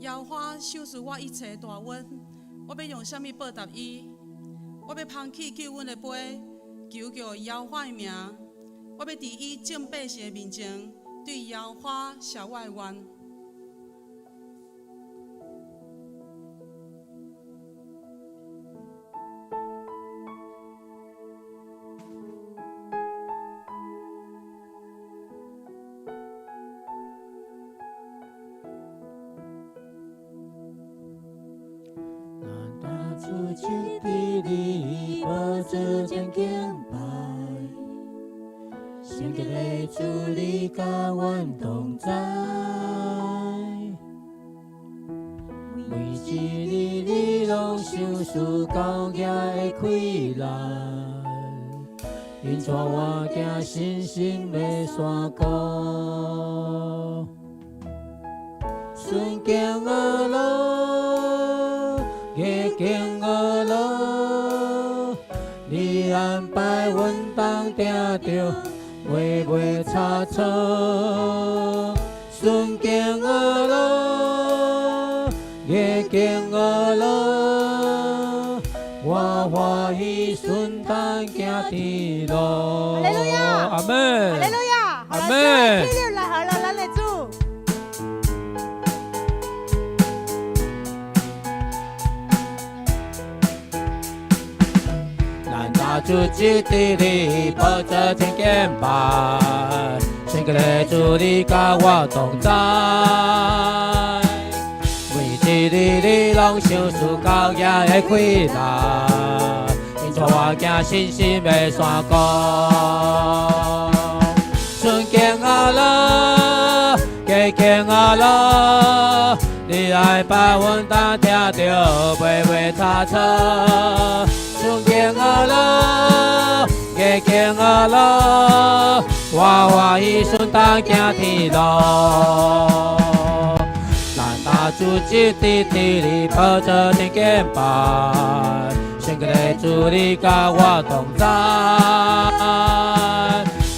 耶和華賞賜我一切大恩，我欲用啥物報答伊？我欲捧起救恩的杯，求告耶和華的名。我欲佇伊眾百姓的面前，對耶和華謝我的願。咱大主藉著你宝座前敬拜，聖潔的主你佮阮同在，每一日你攏賞賜高額的氣力，引帶我行信心的山谷，順行的路，逆境的路，你安排阮當定著，袂袂差錯。順境的路，逆境的路，我歡喜順坦行天路。哈利路亞，阿門。哈利路亞，阿門。起立來學了咱的主。咱大主藉著你寶座前敬拜，聖潔的主你佮我同在，每一日你攏賞賜高額的氣力，引帶我行信心的山谷。順境的路，逆境的路，你安排阮當聽著，袂袂差錯。順境的路，逆境的路，我歡喜順當行天路。咱大主藉著你寶座前敬拜，聖潔的主你佮我同在，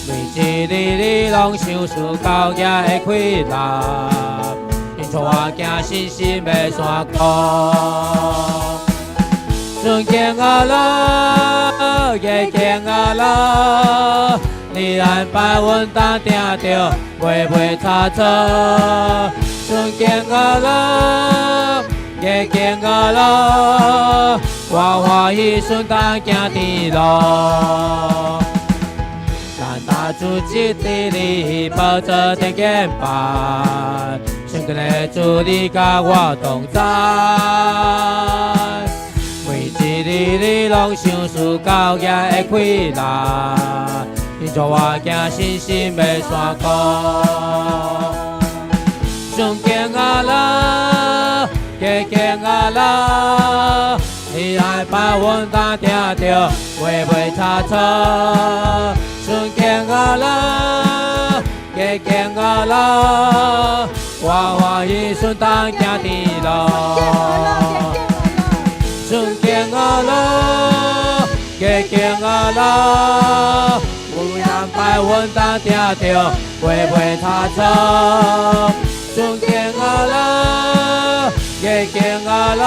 每一日你攏賞賜高額的氣力，引帶我行信心的山谷。順境的路，逆境的路，你安排阮當定著，袂袂差錯。順境的路，逆境的路，我歡喜順當行天路。咱大主藉著你寶座前敬拜，聖潔的主你佮我同在，每一日你攏賞賜高額的氣力，引帶我行信心的山谷。順境的路，逆境的路，你安排阮當定著，袂袂差錯。順境的路，逆境的路，我歡喜順當行天路。順境的路，逆境的路，有安排阮當定著，袂袂差錯。順境的路，逆境的路，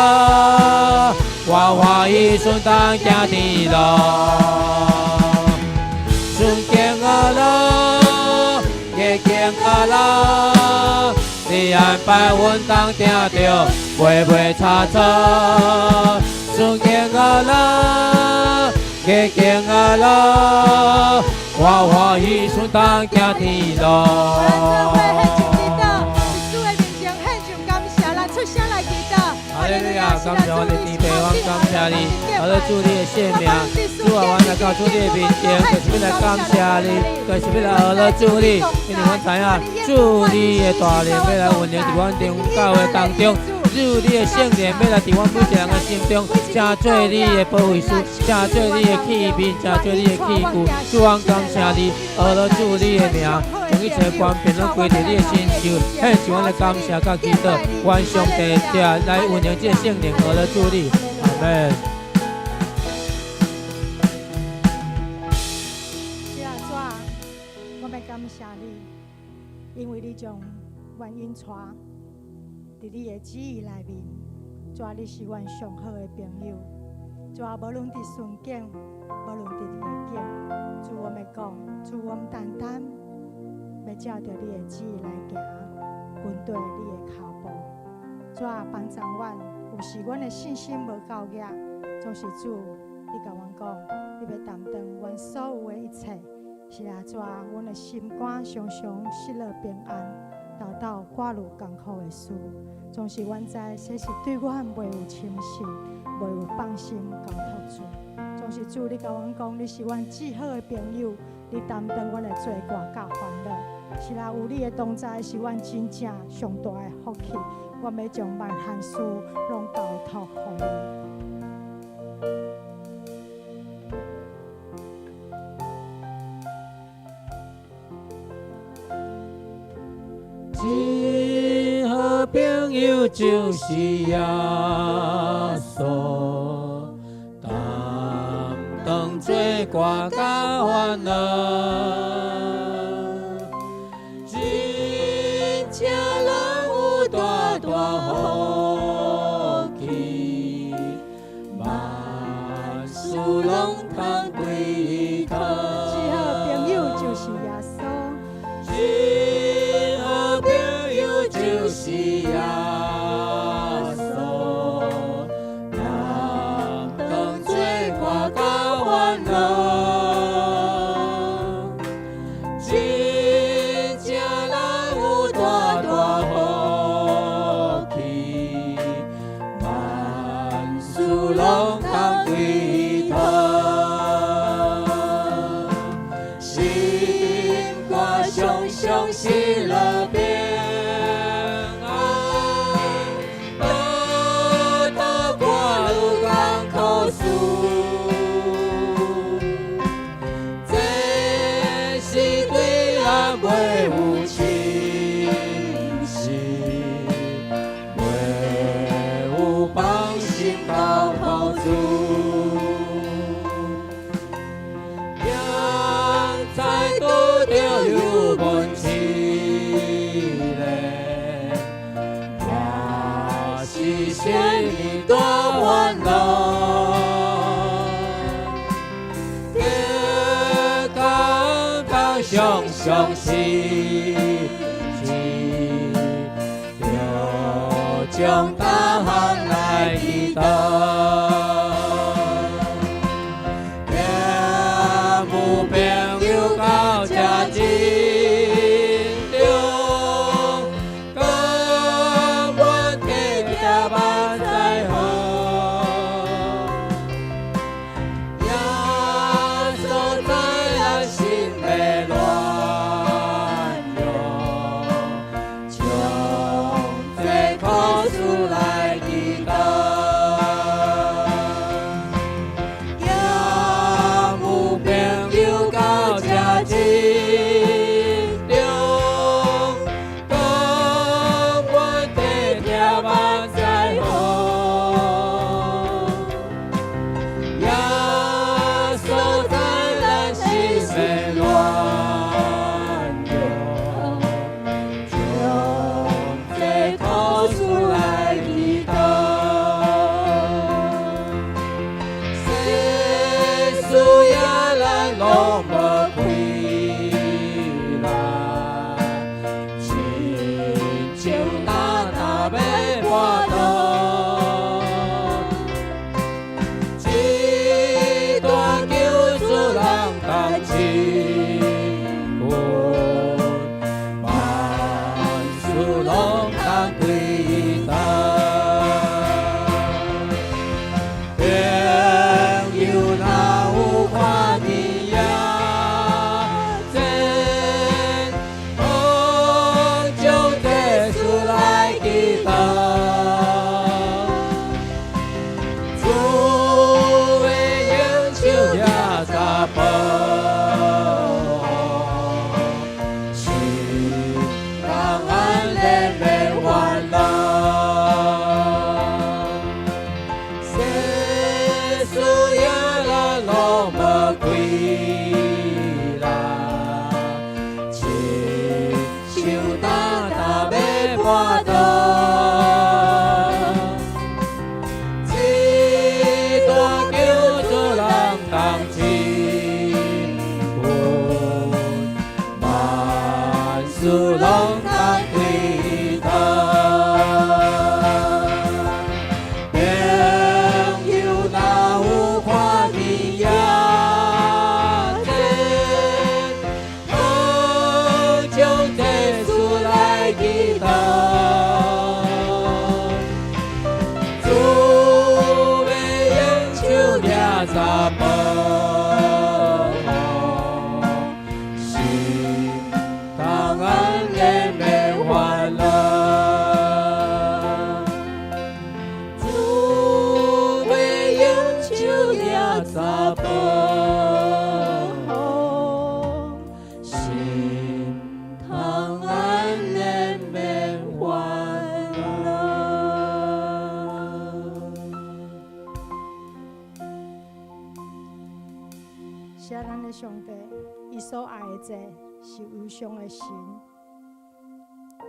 我歡喜順當行天路。順境的路，逆境的路，你安排阮當定著，袂袂差錯。順境的路，逆境的路，我歡喜順當行天路。哈利路亞，感謝阮的天父，阮感謝你，阿樂主你的聖名，主啊，阮來到主你的面前，就是欲來感謝你，就是欲來阿樂主你，因為阮知影主你的大能欲來運行佇阮靈魂教會當中，主你的聖靈欲來佇阮每一個人的心中，成做你的保惠師，成做你的器皿，成做你的器具。主，阮感謝你，阿樂主你的名，將一切權柄攏歸佇你的身上，獻上阮的感謝佮祈禱，願上帝來運行這個聖靈，阿樂主你，阿門。是啊，主啊，我欲感謝你，因為你將原因帶佇你的旨意內面，主啊，你是阮上好的朋友。主啊，無論佇順境，無論佇逆境，主我欲講，主我們單單欲照著你的旨意來行，跟綴你的跤步。主啊，幫助阮，有時阮的信心無夠額，總是主，你共阮講，你欲擔當阮所有的一切。是啊，主啊，阮的心肝常常喜樂平安，豆豆掛慮艱苦的事，總是阮知這是對阮袂有侵蝕，袂有放心交託主。總是主，你共阮講，你是阮至好的朋友，你擔當阮的罪過佮煩惱。是啊，有你的同在，是阮真正上大的福氣。我欲將萬項事攏交託予你。真好朋友就是耶穌，擔當罪過佮煩惱，真正人有大大福氣，萬事攏通對伊靠。至好朋友就是耶穌，真好朋友就是耶穌，擔當罪過佮煩惱，真正人有大大福氣，萬事攏通對伊討。心肝常常喜樂平安，倒倒掛慮艱苦事，這是對咱袂有侵蝕，袂有放心交託主。行在拄著油門試煉，也是啥物大煩惱，得感覺常常失志，著將大項來祈禱。聽有朋友到這真中，甘願體貼萬載好。耶穌知咱心的軟弱，將這苦事來祈禱。也有朋友到這真中，甘願體貼萬載好。耶穌知咱心的軟弱，將這苦事來祈禱。世事也咱攏無虧啦，親像擔擔欲跋倒，這大救主人同親近，萬事攏通對伊討。朋友若有看見耶真，好將這事來祈禱。主的英手也早保護，心肝安然免煩惱。世事也咱攏無虧啦，親像擔擔欲跋倒。济是忧伤的神。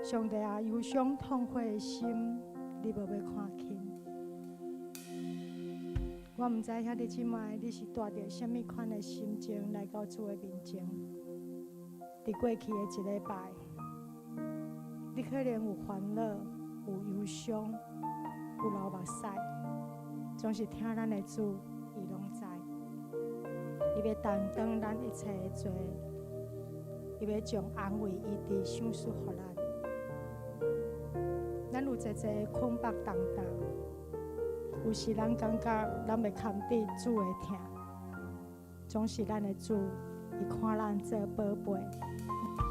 上帝啊，忧伤痛悔的心，你无欲看轻。我毋知兄弟姊妹，你是帶著啥物款的心情來到主的面前？佇過去的一禮拜，你可能有煩惱、有憂傷、有流目屎，總是疼咱的主，伊攏知。伊欲擔當咱一切的罪，伊欲將安慰醫治賞賜予咱。咱有濟濟捆縛重擔，有時咱感覺咱欲堪佇主的疼，總是咱的主，伊看咱做寶貝，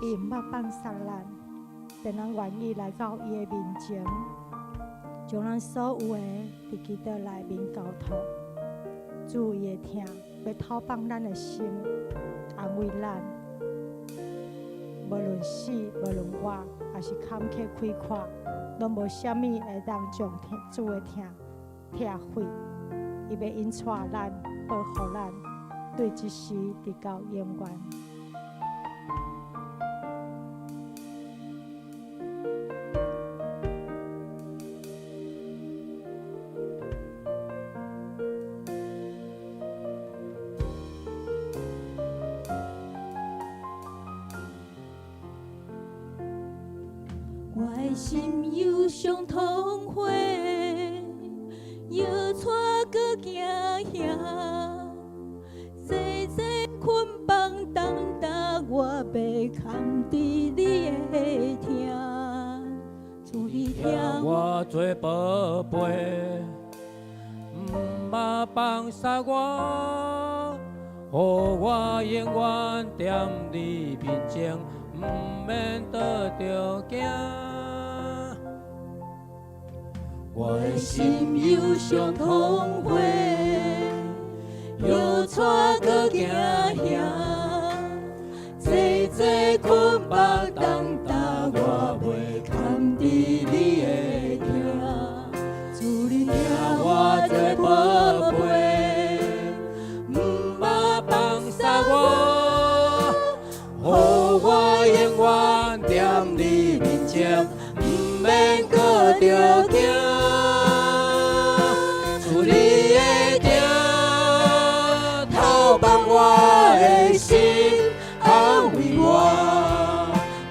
伊毋捌放殺咱，但咱願意來到伊的面前，將咱所有的佇基督內面交託，主伊的疼欲透放咱的心，安慰咱。無論死，無論活，抑是坎坷開闊，攏無啥物會當將主的疼拆毀。伊欲引帶咱，保護咱，對這時直到永遠。我的心憂傷痛悔，搖帶閣驚嚇，濟濟捆綁重擔，我欲堪佇你的疼，主你疼我做寶貝，毋捌放殺我，予我永遠踮你面前，毋免倒著驚。我的心憂傷痛悔，搖帶閣驚嚇，濟濟捆綁重擔，我袂堪佇你的疼。主你疼我做寶貝，毋捌放殺我，予我永遠踮你面前，毋免閣著驚。主你的疼透放我的心，安慰我，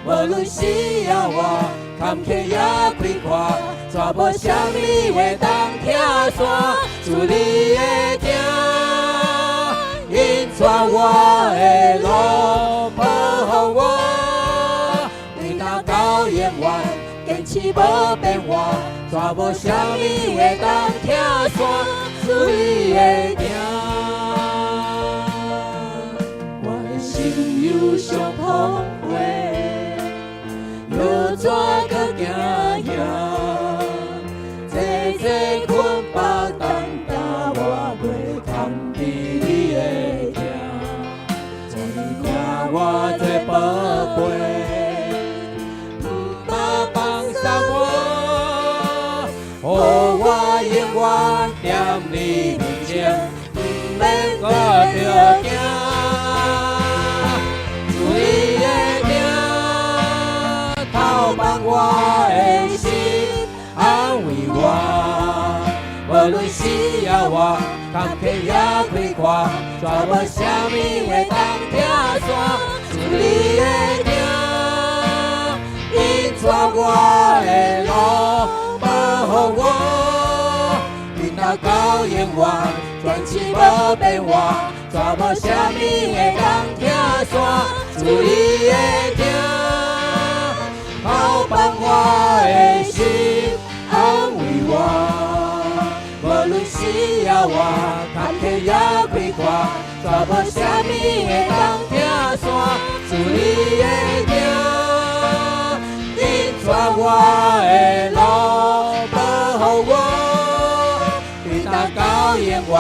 無論死抑活，坎坷抑開闊，煞無啥物會當拆散。主你的疼引帶我的路，保護我，對今到永遠，堅持無變化，煞無啥物會當拆散。主你的疼，我的心憂傷痛悔，搖帶閣驚嚇，濟濟捆綁重擔，我袂堪佇你的疼。主你疼我做寶貝，毋捌放殺我，予我永遠踮你面前，毋免閣著驚。主你的疼透放我的心，安慰我，無論死抑活，坎坷抑開闊，煞無啥物會當拆散。主你的疼引帶我的路，保護我，對今到永遠，堅持無變化，煞無啥物會當拆散。主你的疼透放我的心，安慰我，無論死抑活，坎坷抑開闊，煞無啥物會當拆散。主你的疼引帶我的路，保護我，對今到永遠，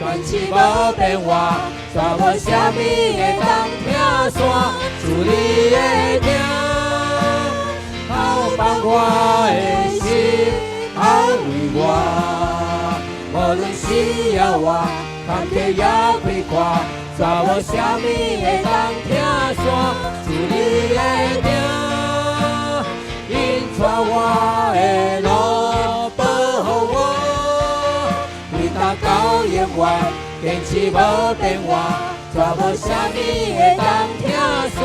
堅持無變化，煞無啥物會當拆散。主你的疼透放我的心，安慰我，無論死抑活，坎坷抑開闊，煞煞無啥物會當拆散主你的疼，引帶我的路保護我，直到到永遠，堅持無變換，煞無啥物會當拆散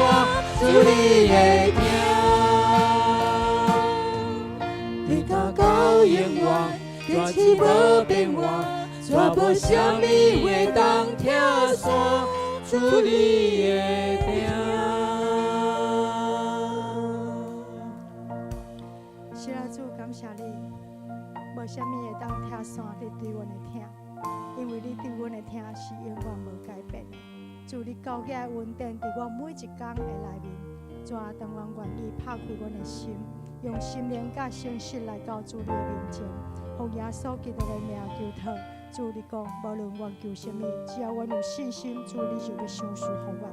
主你的疼，直到到永遠，堅持無變換，煞無啥物會當拆散主你的疼。是啊，主，感謝你，無啥物會當拆散你對阮的疼，因為你對阮的疼是永遠無改變的。主，你高舉的恩典佇阮每一工的內面，主啊，當阮願意拍開阮的心，用心靈佮誠實來到主你的面前，奉耶穌基督的名求禱。主，你講，無論阮求啥物，只要阮有信心，主你就欲賞賜予阮。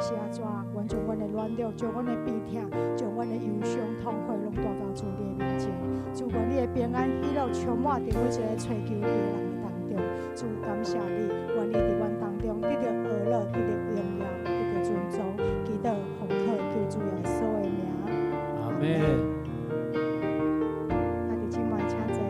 是啊，主啊，阮將阮的軟弱，將阮的病痛，將阮的憂傷痛苦，攏帶到主你的面前。主，願你的平安喜樂充滿佇每一个揣求你的人的當中。主，感謝你，願你佇阮當中得著呵咾，得著榮耀，得著尊榮。祈禱奉靠救主耶穌的名。阿們。兄弟姊妹，請坐。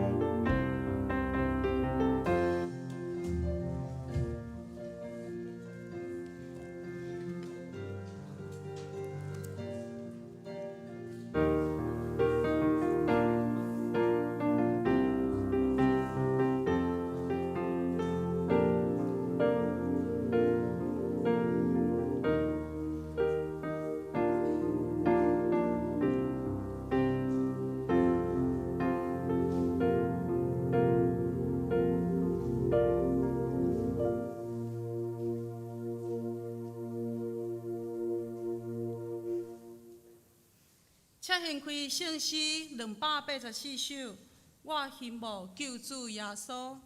請掀開聖詩284首，我欣慕救主耶穌，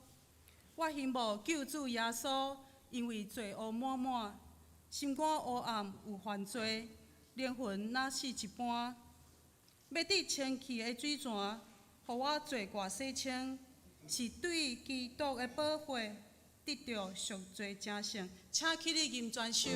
我欣慕救主耶穌，因為罪惡滿滿，心肝黑暗有犯罪，靈魂若死一般。欲得清氣的水泉，予我罪過洗清，是對基督的寶血得著贖罪成聖。請起立吟全首。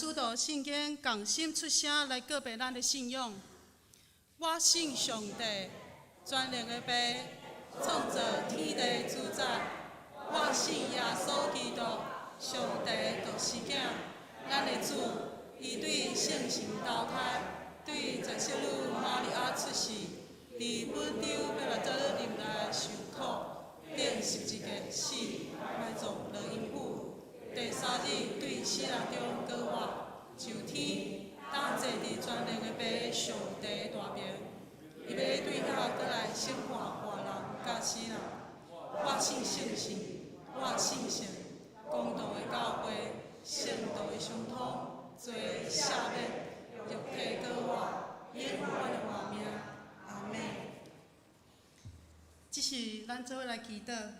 使徒信經仝心出聲來告白咱的信仰。我信上帝，全能的父，創造天地主宰。我信耶穌基督，上帝的獨生子，咱的主，伊對聖神投胎，對全聖女瑪利亞出世，佇本丟彼拉多入內受苦，釘十字架死，埋葬落陰府，第三日對死人中復活，上天，當坐佇全能的父上帝大爿，伊欲對遐閣來審判活人佮死人。我信聖神，我信聖公同的教會，聖徒的相通，罪赦免，肉體復活，永遠的活命。阿們。這是咱做伙來祈禱。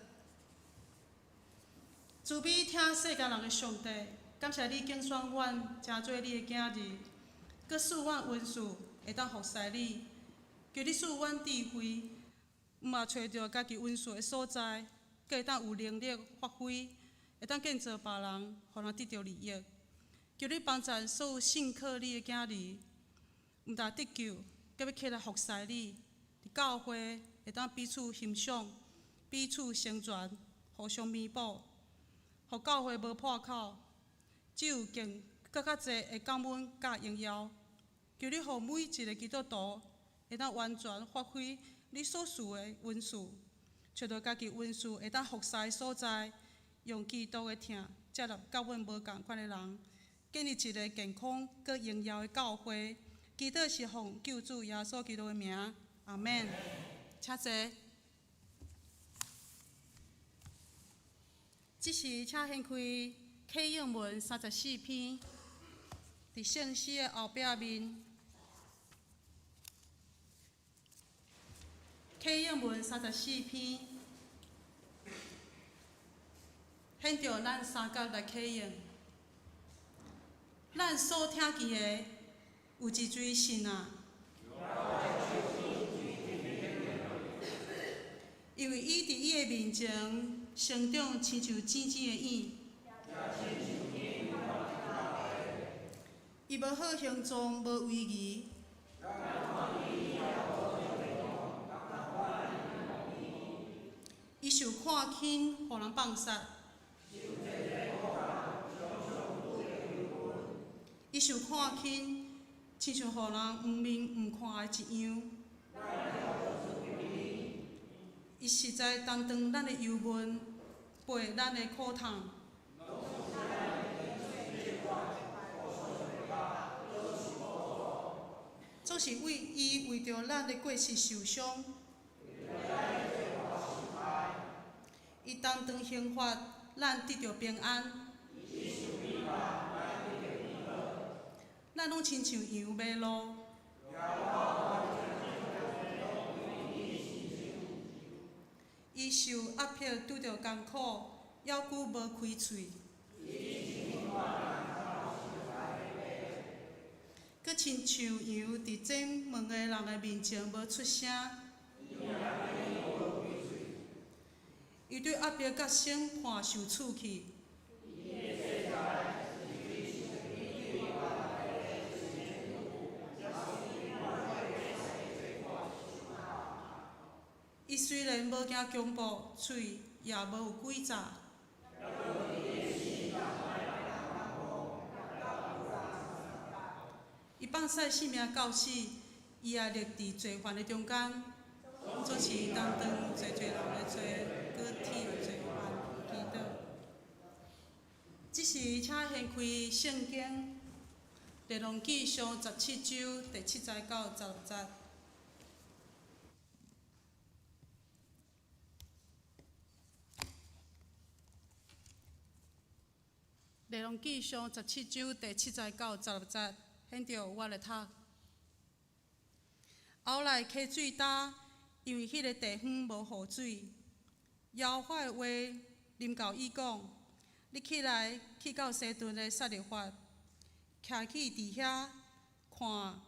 慈悲疼世間人的上帝，感謝你揀選阮，成做你的囝兒，閣賜阮恩賜，會當服侍你。求你賜阮智慧，毋但揣著家己恩賜的所在，閣會當有能力發揮，會當建造別人，予人得著利益。求你幫贊所有信靠你的囝兒，毋但得救，閣欲起來服侍你，佇教會會當彼此欣賞、彼此成全、互相彌補，予教會無破口，只有更閣較濟的感恩佮榮耀。求你予每一个基督徒會當完全發揮你所賜的恩賜，揣著家己恩賜會當服侍的所在，用基督的疼接納佮阮無仝款的人，建立一个健康閣榮耀的教會。祈禱是奉救主耶穌基督的名，阿們。請坐。這時，請掀開啟應文34篇，佇聖詩的後壁面。啟應文34篇，現著咱三角來啟應。咱所聽見的，有一錐信啊？因為伊佇伊的面前成長，親像姊姊的影。伊無好形狀，無威儀。伊受看輕，予人放殺。伊受看輕，親像予人毋面毋看的一樣。伊實在擔當咱的憂悶，背咱的苦痛。總是為伊為著咱的過失受傷。伊擔當刑罰，咱得著平安。咱攏親像羊迷路。伊受壓迫，拄著艱苦，猶閣無開喙。閣親像羊佇剪毛的人的面前無出聲。伊對壓迫佮審判受處去。伊雖然無驚強暴，喙也無有詭詐。伊放屎性命到死，伊也立佇罪犯的中間，總是擔當濟濟人的罪，閣替罪犯祈禱。這時，請掀開聖經，列王紀上17章第7節到16節。列王紀上17章第7節到16節，現著我來讀。後來溪水焦，因為彼个地方無雨水。耶和華的話臨到伊講：你起來，去到西頓的撒勒法，徛起佇遐看，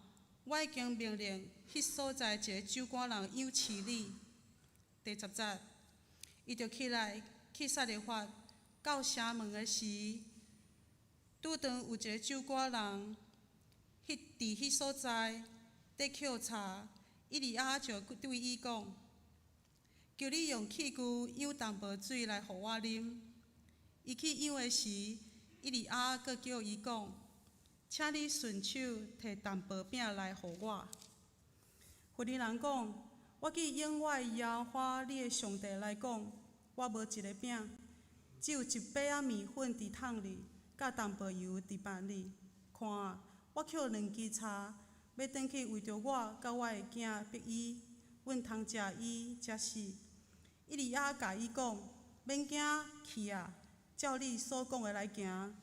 我已經命令彼所在一个酒館人養飼你。第10節，伊就起來去撒勒法，到城門的時，拄當有一个酒罈人，彼佇彼所在佇抾柴，以利亞就對伊講：求你用器具舀淡薄水來予我啉。伊去舀的時，以利亞閣叫伊講：請你順手提淡薄餅來予我。婦人講：我去用我的耶和華你的上帝來講，我無一个餅，只有一塊仔麵粉佇桶裡，佮淡薄油佇盤裡。看啊，我抾兩支柴，欲轉去為著我佮我的囝逼伊，阮通食伊才死。以利亞共伊講：免驚，去啊，照你所講的來行。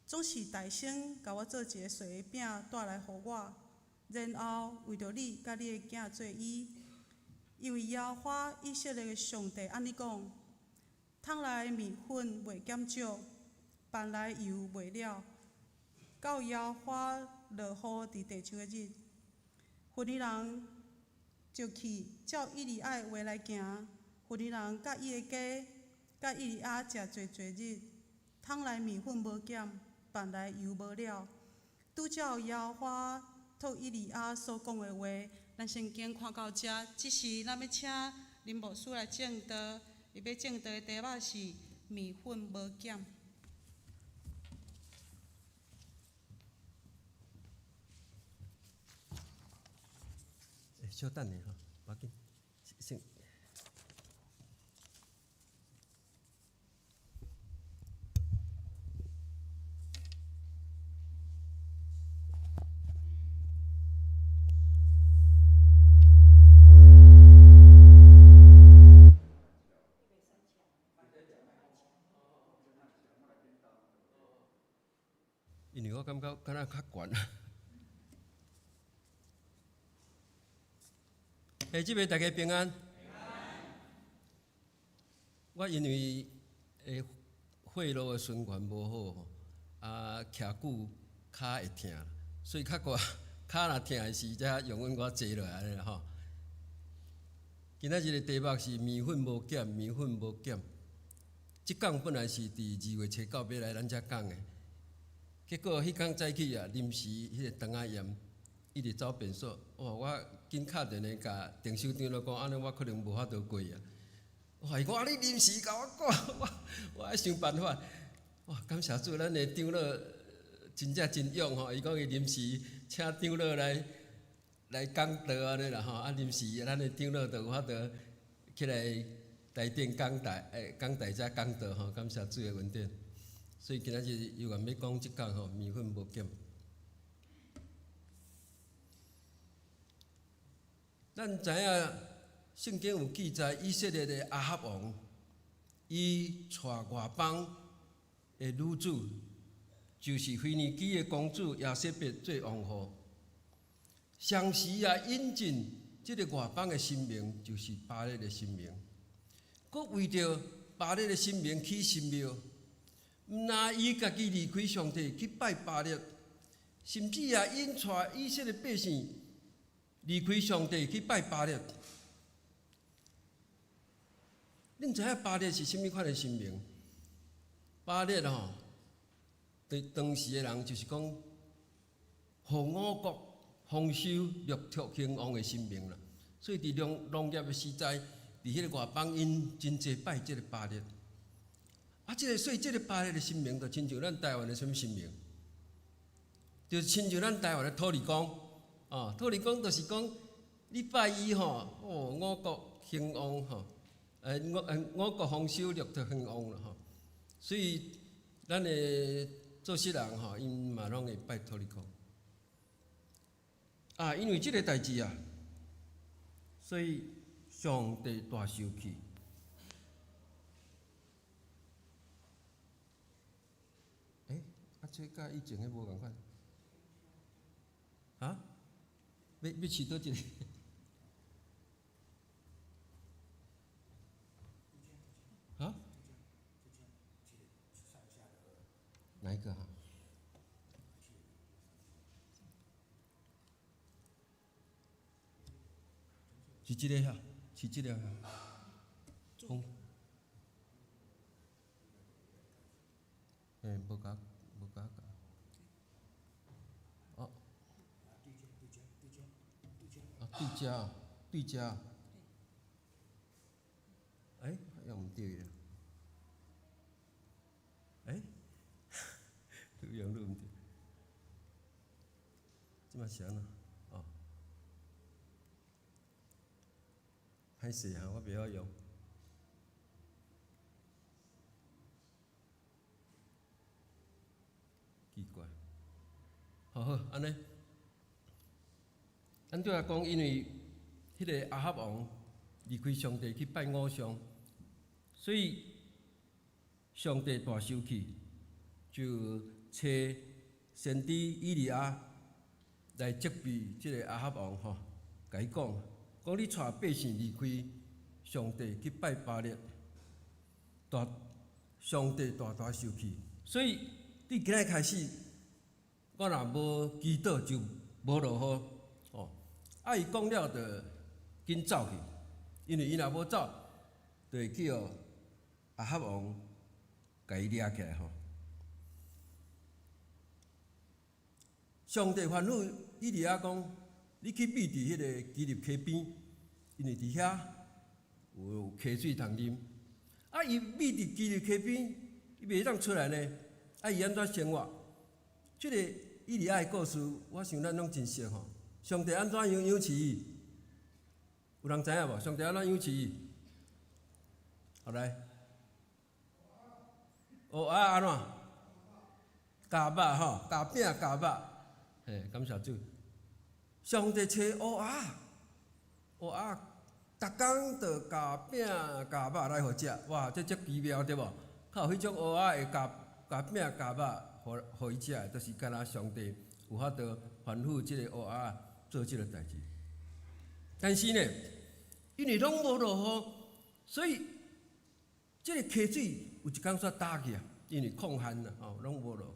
總是大聲共我做一个細的餅帶來予我，然後為著你佮你的囝做伊。因為耶和華以色列的上帝按呢講：桶內麵粉袂減少，盤內油袂了，到耶和華落雨佇地上的日。婦人就去照以利亞的話來行。婦人佮伊的家佮以利亞食濟濟日，桶內麵粉無減，盤內油無了。拄照耶和華託以利亞所講的話，咱聖經看到遮，這時咱欲請林牧師來證道，伊欲證道的題目是麵粉無減。欸，稍等下吼，無要緊，先。因為我感覺敢若較懸。欸，這邊大家平安。我因為欸血路的循環無好吼，啊，徛久跤會疼，所以較懸，跤若疼的時，才容許我坐落來按呢啦吼。今仔日的題目是麵粉無減，麵粉無減。這講本來是佇2月初9欲來咱遮講的，結果彼工早起啊，臨時彼個腸仔炎一直走變數，哇！我緊敲電話共鄭首長咧講，按呢我可能無法度過啊。哇！伊講啊，你臨時共我講，我我愛想辦法。哇！感謝主，咱的長老真正真勇吼，伊講伊臨時請長老來來講道按呢啦吼，啊臨時咱的長老就有法度起來台頂講台，欸，講台遮講道吼，感謝主的恩典。所以今仔日有緣欲講這講吼，麵粉無減。咱知影聖經有記載，以色列的亞哈王，伊娶外邦的女子，就是腓尼基的公主耶洗別做王后。同時也引進這个外邦的神明，就是巴力的神明。閣為著巴力的神明起神廟，毋但伊家己離開上帝去拜巴力，甚至也引帶以色列百姓離開上帝去拜巴力。恁知影巴力是啥物款的神明？巴力吼，對當時的人就是講，予五穀豐收、六畜興旺的神明啦。所以佇農農業的時代，佇彼个外邦𪜶真濟拜這个巴力。啊，這个所以這个巴力的神明，就親像咱台灣的啥物神明？就親像咱台灣的土地公。哦，土地公就是講，你拜伊吼，哦，五穀興旺吼，五五穀豐收，六畜興旺啦吼。所以咱的做事人吼，𪜶嘛攏會拜土地公。啊，因為這个代誌啊，所以上帝大生氣。欸，啊，這佮以前彼無仝款。啊？欲欲試佗一个？啊？哪一個啊？是這个哈，是這个哈。講。欸，無共無共共。對遮，對遮。欸，用毋對啊！欸，愈用愈毋對。這馬是按怎？哦，歹勢哈，我袂曉用。奇怪，好好，按呢，咱拄仔講，因為彼个亞哈王離開上帝去拜偶像，所以上帝大生氣，就差先知以利亞來責備這个亞哈王吼，共伊講，講你帶百姓離開上帝去拜巴力，大上帝大大生氣，所以對今仔開始，我若無祈禱就無落雨哦。啊，伊講了就緊走去，因為伊若無走，就會去予亞哈王共伊掠起來吼。上帝吩咐以利亞講：你去覕佇彼个基立溪邊，因為佇遐有溪水通啉。啊，伊覕佇基立溪邊，伊袂當出來呢。啊，伊按怎生活？這个以利亞的故事，我想咱攏真熟吼。上帝按怎樣養飼伊？有人知影無？上帝按怎養飼伊？好來，蚵仔按怎？咬肉吼，咬餅咬肉，嘿，感謝主。上帝揣蚵仔，蚵仔，逐工就咬餅咬肉來予食，哇，這足奇妙對無？較有彼種蚵仔會咬咬餅咬肉，予予伊食，就是敢若上帝有法度吩咐這个蚵仔做這个代誌。但是呢，因為攏無落雨，所以這个溪水有一工煞焦去啊，因為曠旱啦，吼，攏無落雨。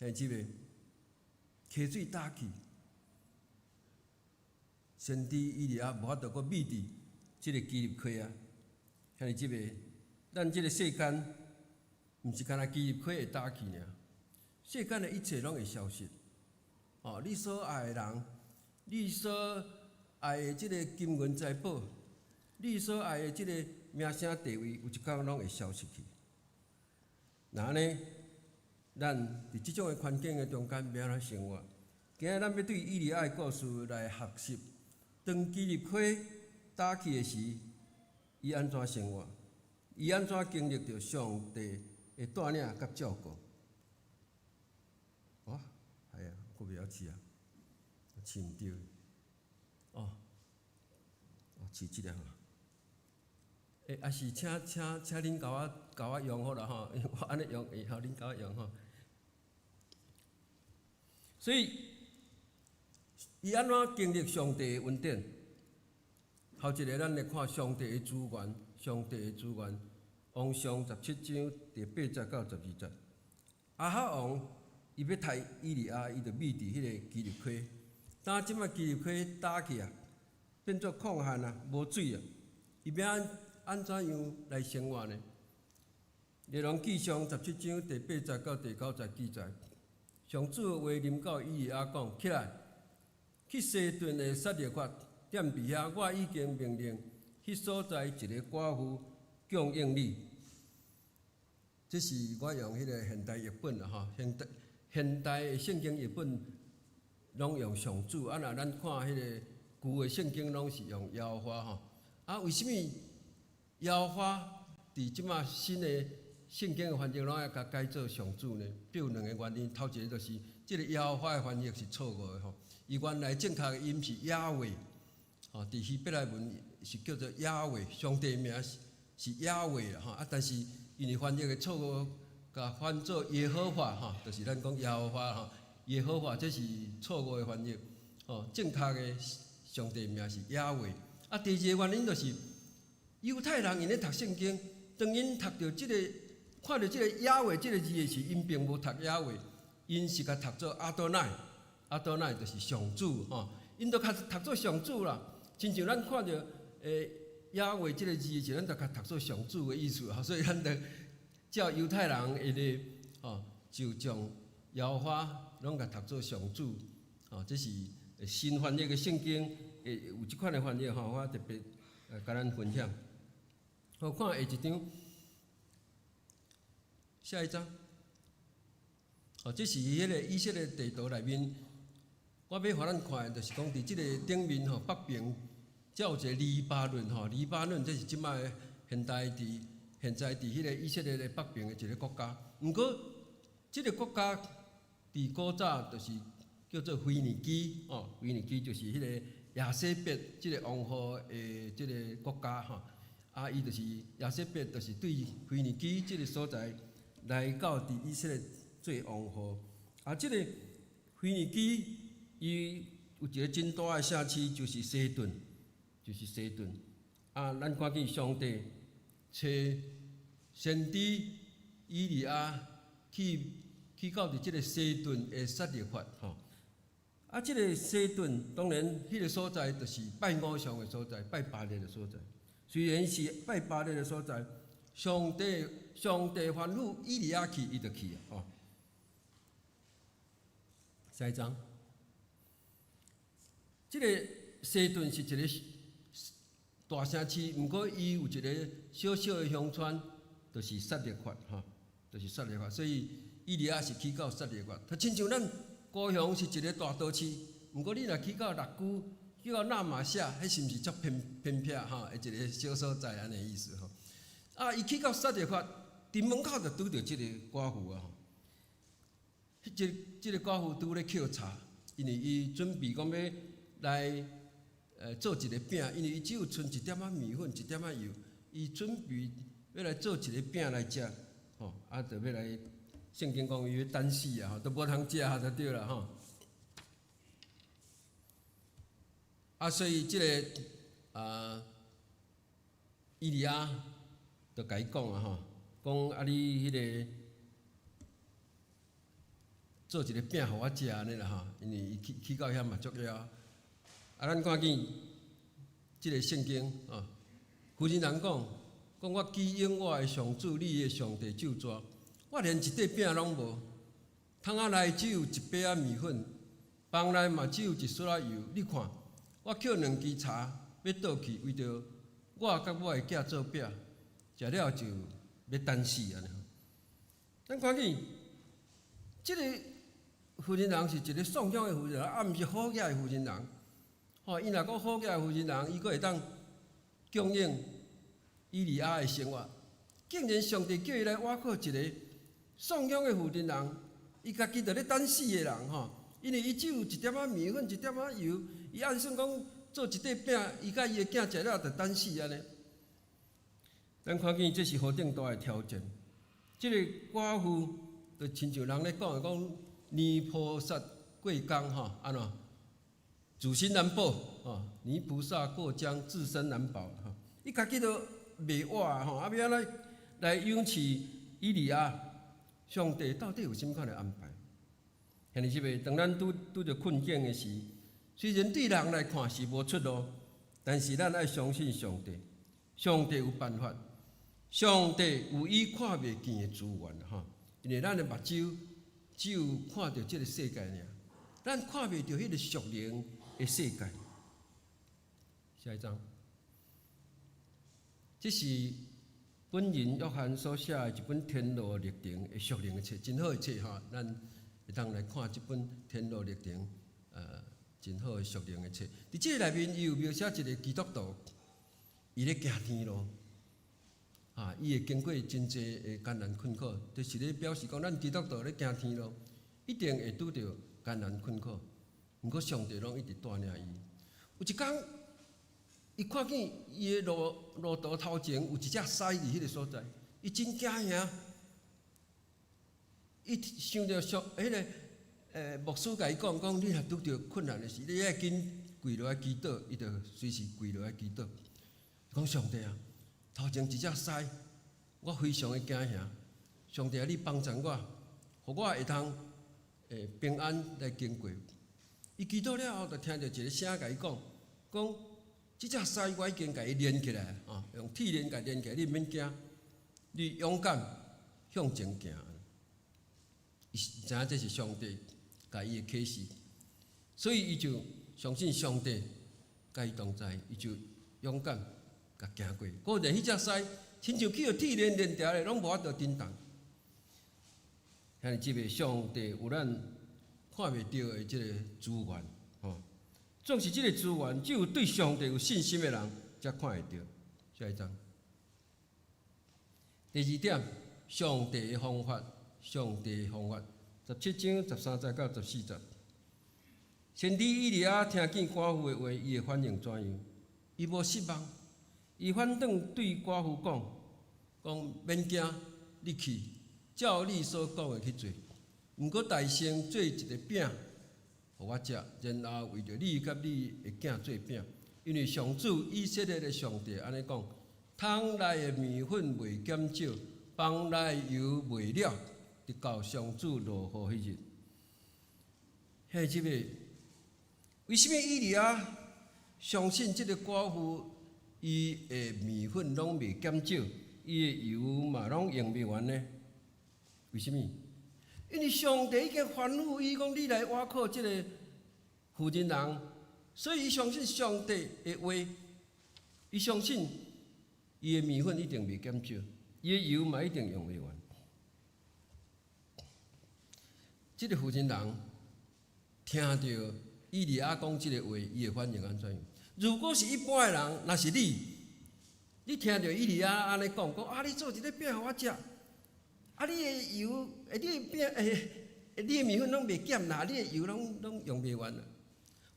兄姊妹，溪水焦去，先知以利亞無法度閣覕佇這个基立溪啊。兄弟姊妹，咱這个世間毋是干焦基立溪會焦去爾，世間的一切攏會消失。哦，你所愛的人，你所愛的這个金銀財寶，你所愛的這个名聲地位，有一工攏會消失去。那按呢，咱佇這種的環境的中間，欲按怎生活？今仔咱欲對以利亞的故事來學習。當基立溪焦去的時，伊按怎生活？伊按怎經歷著上帝的帶領佮照顧？哦，係啊，閣袂曉試啊，試毋著。哦，哦，試這个吼。欸，抑是請請請恁共我共我用好啦吼，因為我按呢用會曉，恁共我用吼。所以，伊按怎經歷上帝的恩典？頭一个，咱來看上帝的資源，上帝的資源，王上十七章第八節到十二節。亞哈王伊欲刣以利亞，伊就覕佇彼个基立溪。當這擺基立溪焦去啊，變做曠旱啊，無水啊，伊欲按按怎樣來生活呢？列王紀上十七章第八節到第九節記載，上主的話臨到以利亞講：起來，去西頓的撒勒法，踮佇遐，我已經命令彼所在一个寡婦供應你。這是我用彼个現代譯本啦吼，現代現代的聖經譯本攏用上主，啊若咱看彼个舊的聖經攏是用耶和華吼。啊，為啥物耶和華佇這馬新的聖經的翻譯攏愛共改做上主呢？必有兩个原因，頭一个就是這个耶和華的翻譯是錯誤的吼，伊原來正確的音是亞衛，吼，佇希伯來文是叫做亞衛，上帝名是是亞衛啦吼，啊，但是因為翻譯的錯誤，共翻做耶和華吼，就是咱講耶和華吼，耶和華這是錯誤的翻譯，吼，正確的上帝名是亞衛。啊，第二个原因就是猶太人𪜶咧讀聖經，當𪜶讀著這個看著這个亞衛這个字的時，𪜶並無讀亞衛，𪜶是共讀做阿多奈，阿多奈就是上主吼，𪜶都較讀做上主啦。親像咱看著亞衛這个字的時，咱就共讀做上主的意思，吼，所以咱就照猶太人的吼，就將耶和華攏共讀做上主，吼，這是新翻譯的聖經會有這款的翻譯吼，我特別共咱分享。好，看下一張，下一張。哦，這是彼个以色列地圖內面，我欲予咱看的，就是講佇這個頂面吼，北邊才有一個黎巴嫩吼，黎巴嫩這是這擺現代佇現在佇彼个以色列的北邊的一个國家。毋過，這个國家佇古早就是叫做腓尼基哦，腓尼基就是彼個耶洗別這个王后的這个國家吼。啊，伊就是耶洗別，就是對腓尼基這个所在來到佇以色列做王后。啊，這个腓尼基伊有一个真大的城市，就是西頓，就是西頓。啊，咱看見上帝差先知以利亞去到佇這个西頓的撒勒法吼。啊，這个西頓當然彼个所在就是拜偶像的所在，拜巴力的所在。雖然是拜巴力的所在，上帝吩咐以利亞去，伊就去啊！吼。下一張，這个西頓是一个大城市，毋過伊有一个小小的鄉村，就是撒勒法吼，就是撒勒法。所以以利亞是去到撒勒法。他親像咱高雄是一个大都市，毋過你若去到六龜，去到那瑪夏，彼是毋是足偏偏僻吼？一个小所在按呢意思吼。啊，伊去到撒勒法，佇門口就拄著這个寡婦啊吼。這个寡婦拄咧抾柴，因為伊準備講欲來做一个餅，因為伊只有賰一點仔麵粉，一點仔油，伊準備欲來做一个餅來食，吼，啊，就欲來聖經講伊欲等死啊，吼，都無通食就對啦吼。啊，所以這个啊，以利亞就共伊講啊吼，講啊你彼个做一个餅予我食按呢啦吼，因為伊去到遐嘛足枵。啊，咱看見這个聖經啊，婦人人講，講我舉永活的上主，你的上帝咒詛，我連一塊餅攏無，桶仔內只有一塊仔麵粉，房內嘛只有一撮仔油。你看，我抾兩支柴欲倒去，為著我佮我的囝做餅，食了就欲等死按呢。咱看見這个婦人人是一个信仰的婦人，啊，毋是好額的婦人人。吼，伊若講好額的婦人人，伊閣會當供應以利亞的生活。竟然上帝叫伊來倚靠一个信仰的婦人人，伊家己就咧等死的人吼，因為伊只有一點仔麵粉，一點仔油，伊按算講做一塊餅，伊佮伊的囝食了就等死按呢。咱看見這是何等大的挑戰。這个寡婦就親像人咧講的講，泥菩薩過江吼，按怎？自身難保，吼，泥菩薩過江，自身難保，吼。伊家己都袂活吼，啊，欲按怎來養飼以利亞？上帝到底有啥物款的安排？兄弟姊妹，當咱拄著困境的時，雖然對人來看是無出路，但是咱愛相信上帝，上帝有辦法，上帝有伊看袂見的資源，吼。因為咱的目睭只有看著這个世界爾，咱看袂著彼个屬靈的世界。下一張，這是本仁約翰所寫的一本《天路歷程》的屬靈的冊，真好的冊吼，咱會當來看這本《天路歷程》，真好的屬靈的冊。佇這個內面，伊有描寫一个基督徒，伊咧行天路，啊，伊會經過真濟的艱難困苦，就是咧表示講，咱基督徒咧行天路，一定會拄著艱難困苦。毋過上帝攏一直帶領伊。有一工，伊看見伊的路途頭前有一隻獅佇彼个所在，伊真驚嚇。伊想著上彼个牧師共伊講講，你若拄著困難的時，你愛緊跪落來祈禱，伊就隨時跪落來祈禱。講上帝啊，頭前一隻獅，我非常的驚嚇。上帝啊，你幫助我，予我會通平安來經過。伊祈禱了後，就聽著一个聲共伊講，講這隻獅我已經共伊連起來，哦，用鐵鏈共連起來，你毋免驚，你勇敢向前行。伊知影這是上帝共伊的啟示，所以伊就相信上帝佮伊同在，伊就勇敢共行過。果然，彼隻獅親像去予鐵鏈連牢咧，攏無法度振動。兄弟姊妹，上帝有咱看袂著的這个資源，吼，總是這个資源，只有對上帝有信心的人才看會著。下一張。第二點，上帝的方法，上帝的方法，17章13節到14節。先知以利亞聽見寡婦的話，伊的反應怎樣？伊無失望，伊反轉對寡婦講：講免驚，你去，照你所講的去做。毋過代先做一个餅，予我食，然後為著你佮你的囝做餅。因為上主以色列的上帝按呢講：桶內的麵粉袂減少，房內的油袂了，直到上主落雨彼日。兄弟姊妹，為啥物以利亞相信這个寡婦，伊的麵粉攏袂減少，伊的油嘛攏用袂完呢？為啥物？因為上帝已經吩咐伊講，你來倚靠這个婦人人，所以伊相信上帝的話，伊相信伊的麵粉一定袂減少，伊的油嘛一定用袂完。這个婦人人聽著以利亞講這个話，伊的反應按怎樣？如果是一般的人，若是你，你聽著以利亞按呢講，講啊，你做一个餅予我食，啊，你的油，你的餅，你的麵粉攏袂減啦，你的油攏攏用袂完啦。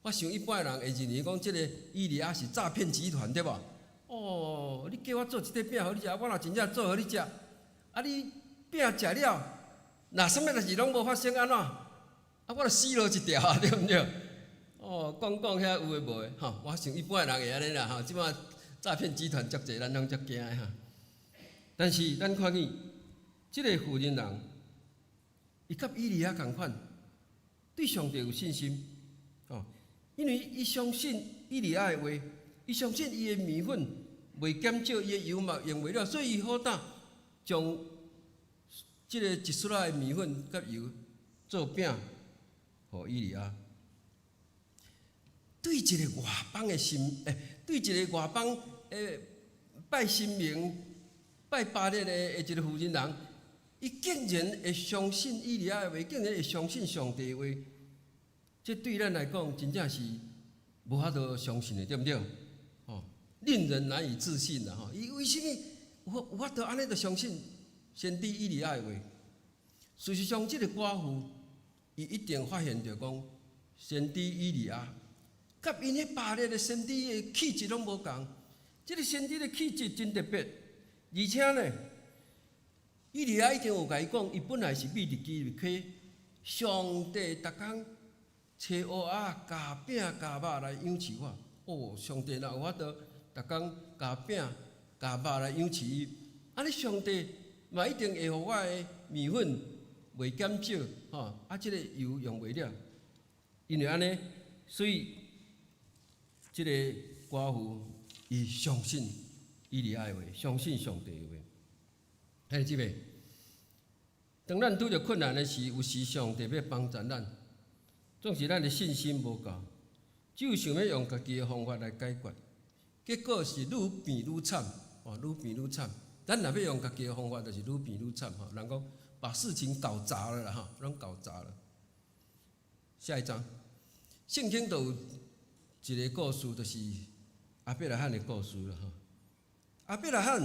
我想一般的人會認為講，這个以利亞是詐騙集團，對無？哦，你叫我做一塊餅予你食，我若真正做予你食，啊，你餅食了，若啥物代志攏無發生，按怎？啊，我就死路一條啊，對毋對？哦，講講遐有的無的，吼，我想一般的人會按呢啦，吼，這擺詐騙集團足濟，咱攏足驚的哈。但是咱看見這个婦人人，伊佮以利亞仝款，對上帝有信心，哦，因為伊相信以利亞的話，伊相信伊的麵粉袂減少，伊的油嘛用袂了，所以伊好膽將這个一束仔的麵粉佮油做餅，予以利亞。對一个外邦的神，對一个外邦拜神明、拜巴力的一个婦人人，伊竟然會相信以利亞的話，竟然會相信上帝的話，這對咱來講真正是無法度相信的，對毋對？哦，令人難以置信啦！吼，伊為啥物有法度按呢就相信先知以利亞的話？事實上，這个寡婦伊一定發現著講，先知以利亞佮𪜶彼巴力的先知的氣質攏無仝，這个先知的氣質真特別，而且呢，以利亞已經有共伊講，伊本來是覕佇基立溪，上帝逐工揣烏鴉咬餅咬肉來養飼我。哦，上帝若有法度逐工咬餅咬肉來養飼伊，按呢上帝嘛一定會予我的麵粉袂減少，吼，啊，這个油用袂了。因為按呢，所以這个寡婦伊相信以利亞的話，相信上帝的話。兄弟姊妹，當咱拄著困難的時，有時上帝欲幫助咱，總是咱的信心無夠，只有想欲用家己的方法來解決，結果是愈變愈慘，哦，愈變愈慘。咱若欲用家己的方法，就是愈變愈慘，吼。人講把事情搞砸了啦，吼，攏搞砸了。下一張，聖經就有一個故事，就是亞伯拉罕的故事啦，吼。亞伯拉罕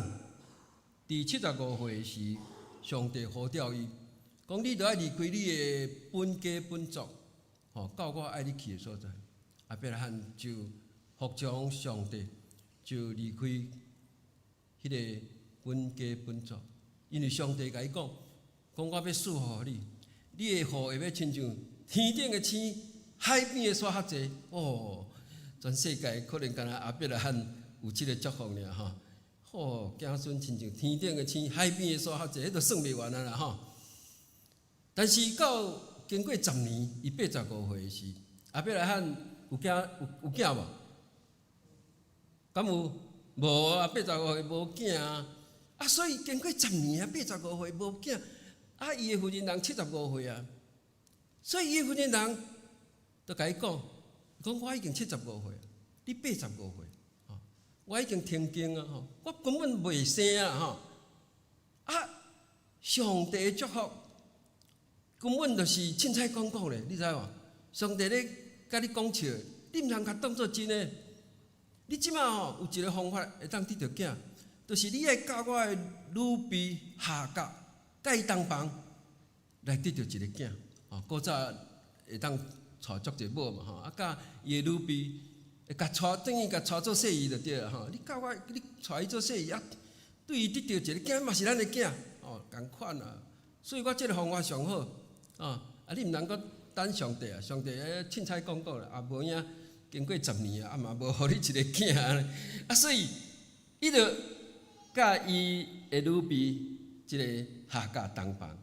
佇75歲時，上帝呼召伊，講你著愛離開你的本家本族，吼，到我愛你去的所在。亞伯拉罕就服從上帝，就離開彼个本家本族，因為上帝共伊講，講我欲賜福予你，你的後裔欲親像天頂的星，海邊的沙較濟。哦，全世界可能干焦亞伯拉罕有這个祝福爾吼。哦，子孫親像天頂的星，海邊的沙較濟，彼都算袂完啊啦吼。但是到經過10年，伊85歲時，亞伯拉罕有囝有有囝無？敢有？無啊，85歲無囝啊。啊，所以經過十年啊，八十五歲無囝，啊，伊的婦人人75歲啊，所以伊的婦人人就共伊講，講我已經七十五歲，你85歲，吼，我已經停經啊，吼，我根本袂生啊，吼，啊，上帝的祝福根本就是凊彩講講咧，你知無？上帝咧共你講笑，你毋通共當做真的。你這馬吼有一個方法會當得著囝，就是你愛佮我的女婢夏甲佮伊同房來得著一個囝。吼，古早會當娶足濟某嘛吼，啊，佮伊的女婢會共娶，等於共娶做婿就對啦吼。你佮我，你娶伊做婿啊，對伊得著一個囝嘛是咱的囝，哦，仝款啊。所以我這個方法上好，啊，啊，你毋通閣等上帝啊，上帝凊彩講講啦，啊，無影經過10年啊，啊嘛無予你一個囝按呢，啊，所以伊就佮伊的女婢這個夏甲同房，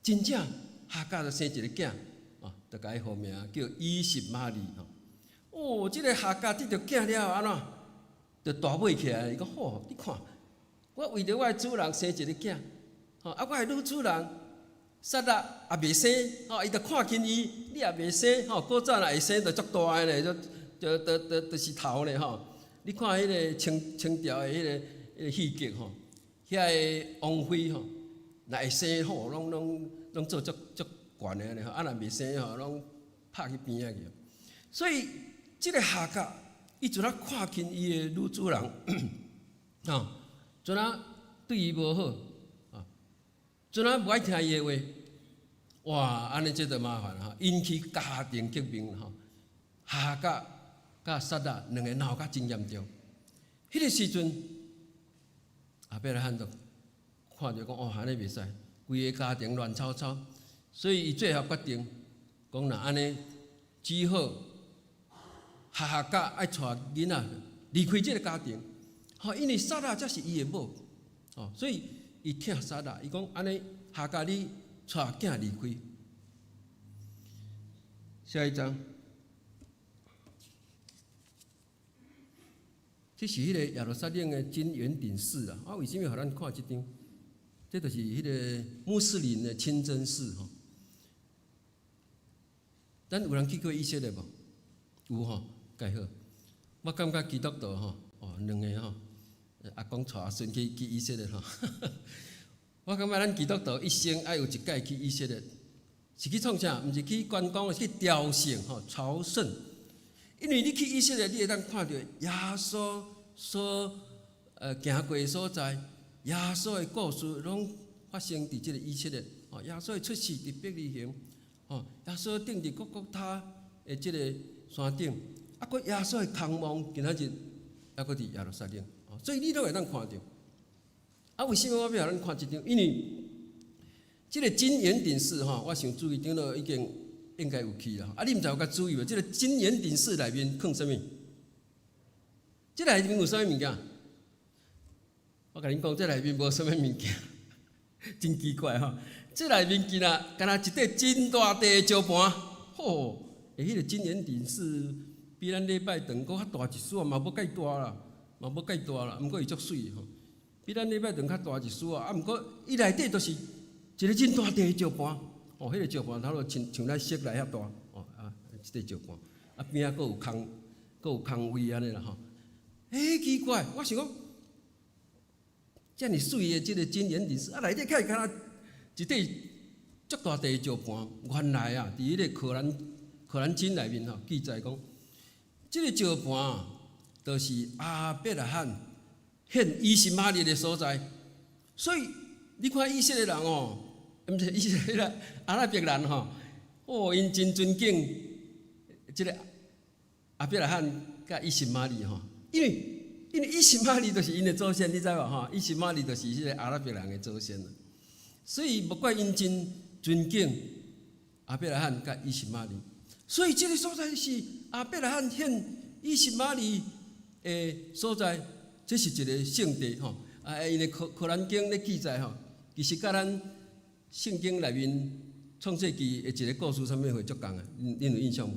真正夏甲就生一個囝，哦，就共伊號名叫以實瑪利吼。哦，這個夏甲得著囝了後按怎？就大尾起來，伊講吼，你看，我為著我的主人生一個囝，吼，啊，我的女主人撒拉也袂生，吼，伊就看輕伊，你也袂生，吼，古早若會生就足大个咧，就就就就就是頭咧吼。你看彼個清清朝的彼個戲劇吼，遐个王妃吼，若會生吼，攏攏攏做足足懸的按呢吼，啊若袂生吼，攏拍去邊仔去。所以這個夏甲，伊陣仔看輕伊的女主人，吼，陣仔對伊無好，啊，陣仔無愛聽伊的話，哇，按呢這就麻煩吼，引起家庭革命吼。夏甲佮撒拉兩个鬧甲真嚴重。彼個時陣，亞伯拉罕就看著講哦，按呢袂使，規个家庭亂糟糟，所以伊最後決定講若按呢，只好夏甲愛帶囡仔離開這个家庭，吼，因為撒拉才是伊的某，吼，所以伊疼撒拉，伊講按呢，夏甲你帶囝離開。下一張，這是彼個耶路撒冷的金圓頂寺啊！啊，為啥物予咱看這張？這就是彼個穆斯林的清真寺吼。咱有人去過以色列無？有吼，蓋好。我感覺基督徒吼，哦，兩个吼，阿公帶阿孫去去以色列吼。我感覺咱基督徒一生愛有一擺去以色列，是去創啥？毋是去觀光，是去朝聖吼，朝聖。因為你去以色列，你會當看著耶穌所行過的所在，耶穌的故事攏發生佇這个以色列。吼，耶穌的出世佇伯利恆，吼，耶穌釘佇各各他的這个山頂，啊，閣耶穌的空亡今仔日猶閣佇耶路撒冷，所以你攏會當看著。啊，為啥物我欲予咱看這張？因為這个金圓頂寺吼，我想注意長老已經應該有去啦。啊，你毋知有較注意無？這个金圓頂寺內面囥啥物？這內面有啥物物件？我共恁講，這內面無啥物物件，真奇怪吼。這內面今仔敢若一塊真大塊的石盤，吼！欸，彼个金圓頂寺比咱禮拜堂閣較大一絲仔，嘛無蓋大啦，嘛無蓋大啦，毋過伊足媠吼。比咱禮拜堂較大一絲仔，啊，毋過伊內底就是一个真大塊的石盤，哦，彼个石盤差不多親像咱室內遐大，哦啊，一塊石盤，啊邊仔閣有空，閣有空位按呢啦吼。欸，奇怪，我想講，遮爾媠的這个金圓頂寺，啊內底敢會敢若一塊足大塊的石盤，原來啊，佇彼个可蘭可蘭經內面吼記載講，這个石盤就是亞伯拉罕獻以實瑪利的所在，所以你看以色列人哦，毋是以色列阿拉伯人吼，哦，𪜶真尊敬這个亞伯拉罕佮以實瑪利吼，因為因為以實瑪利就是𪜶的祖先，你知無吼？以實瑪利就是彼个阿拉伯人的祖先，所以莫怪𪜶真尊敬亞伯拉罕佮以實瑪利，所以這个所在是亞伯拉罕獻以實瑪利的所在。這是一個聖地吼，啊，因的可可蘭經咧記載吼，其實佮咱聖經內面創世記的一個故事，啥物會足仝的？恁有印象無？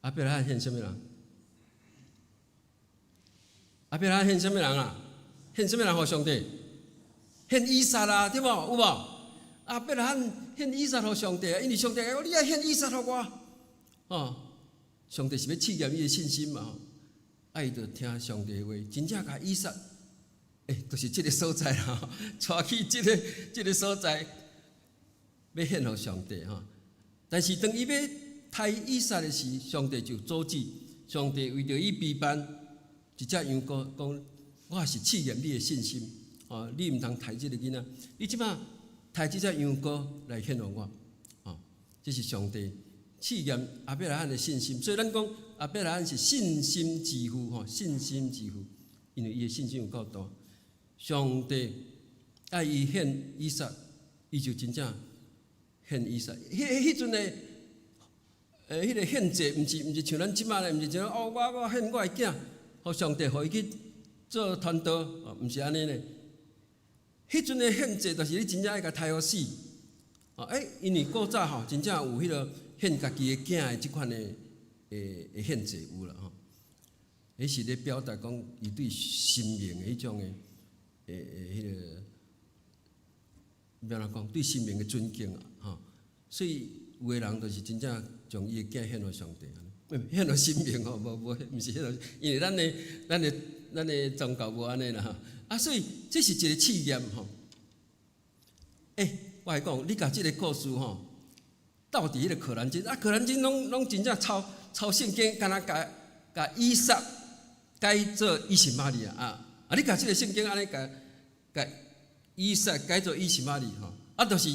亞伯拉罕獻啥物人？亞伯拉罕獻啥物人啊？獻啥物人予上帝？獻以撒啦，對無？有無？亞伯拉罕獻以撒予上帝，因為上帝講你愛獻以撒予我，哦，上帝是欲試驗伊的信心嘛吼，啊，伊就聽上帝的話，真正共以撒，就是這个所在啦，帶去這个所在，欲獻予上帝吼。但是當伊欲刣以撒的時，上帝就阻止。上帝為著伊備辦一隻羊羔，講我也是試驗你的信心，哦，你毋通刣這个囡仔，你這擺刣這隻羊羔來獻予我，哦，這是上帝試驗亞伯拉罕的信心。所以咱講亞伯拉罕是信心之父，吼，信心之父，因為伊的信心有夠大。上帝愛伊獻以撒，伊就真正獻以撒。彼陣的，彼个獻祭，毋是像咱這擺咧，毋是像哦，我獻我的囝，予上帝予伊去做傳道，哦，毋是按呢咧。彼陣的獻祭，就是你真正愛共刣予死。哦，因為古早吼，真正有彼个獻家己的囝的這款的獻祭有啦吼。彼是咧表達講伊對生命的彼種的彼个，欲按怎講？對生命的尊敬啊，吼。所以有的人就是真正將伊的囝獻予上帝，獻予神明吼，無無，毋是獻予，因為咱的宗教無按呢啦吼。啊，所以這是一個試驗吼。我來講，你共這个故事吼，鬥佇彼个可蘭經，啊，可蘭經攏真正抄抄聖經，敢若共共以撒改做以實瑪利啊，啊，你共這个聖經按呢共共以撒改做以實瑪利吼，啊，就是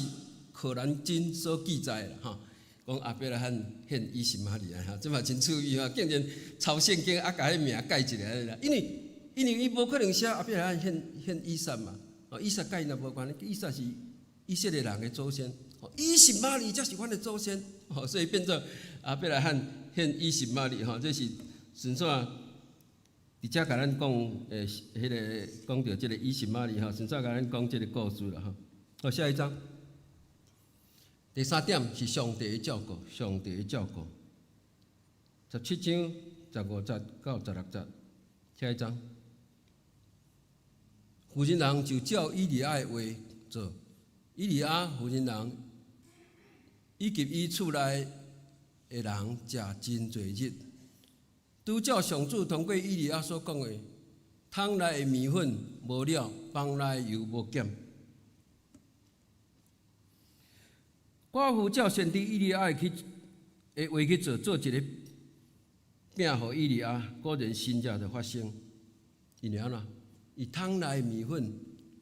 可蘭經所記載的啦吼，講亞伯拉罕獻以實瑪利啊，這嘛真趣味吼，竟然抄聖經啊，共彼名改一下啦，因為伊無可能寫亞伯拉罕獻以撒嘛，哦，以撒佮伊若無關係，以撒是以色列人的祖先，以實瑪利才是阮的祖先，哦，所以變做亞伯拉罕獻以實瑪利吼，這是順紲佇遮共咱講，彼个講著這个以實瑪利吼，順紲共咱講這个故事啦吼。好，下一張。第三點是上帝的照顧，上帝的照顧。17章15節到16節，下一張。婦人人就照以利亞的話做，以利亞婦人人以及伊厝內的人食真濟日，拄照上主通過以利亞所講的，桶內的麵粉無了，房內的油無減。寡婦照先知以利亞的去的話去做，做一个餅予以利亞，果然神跡就發生。因為按怎？伊桶內的麵粉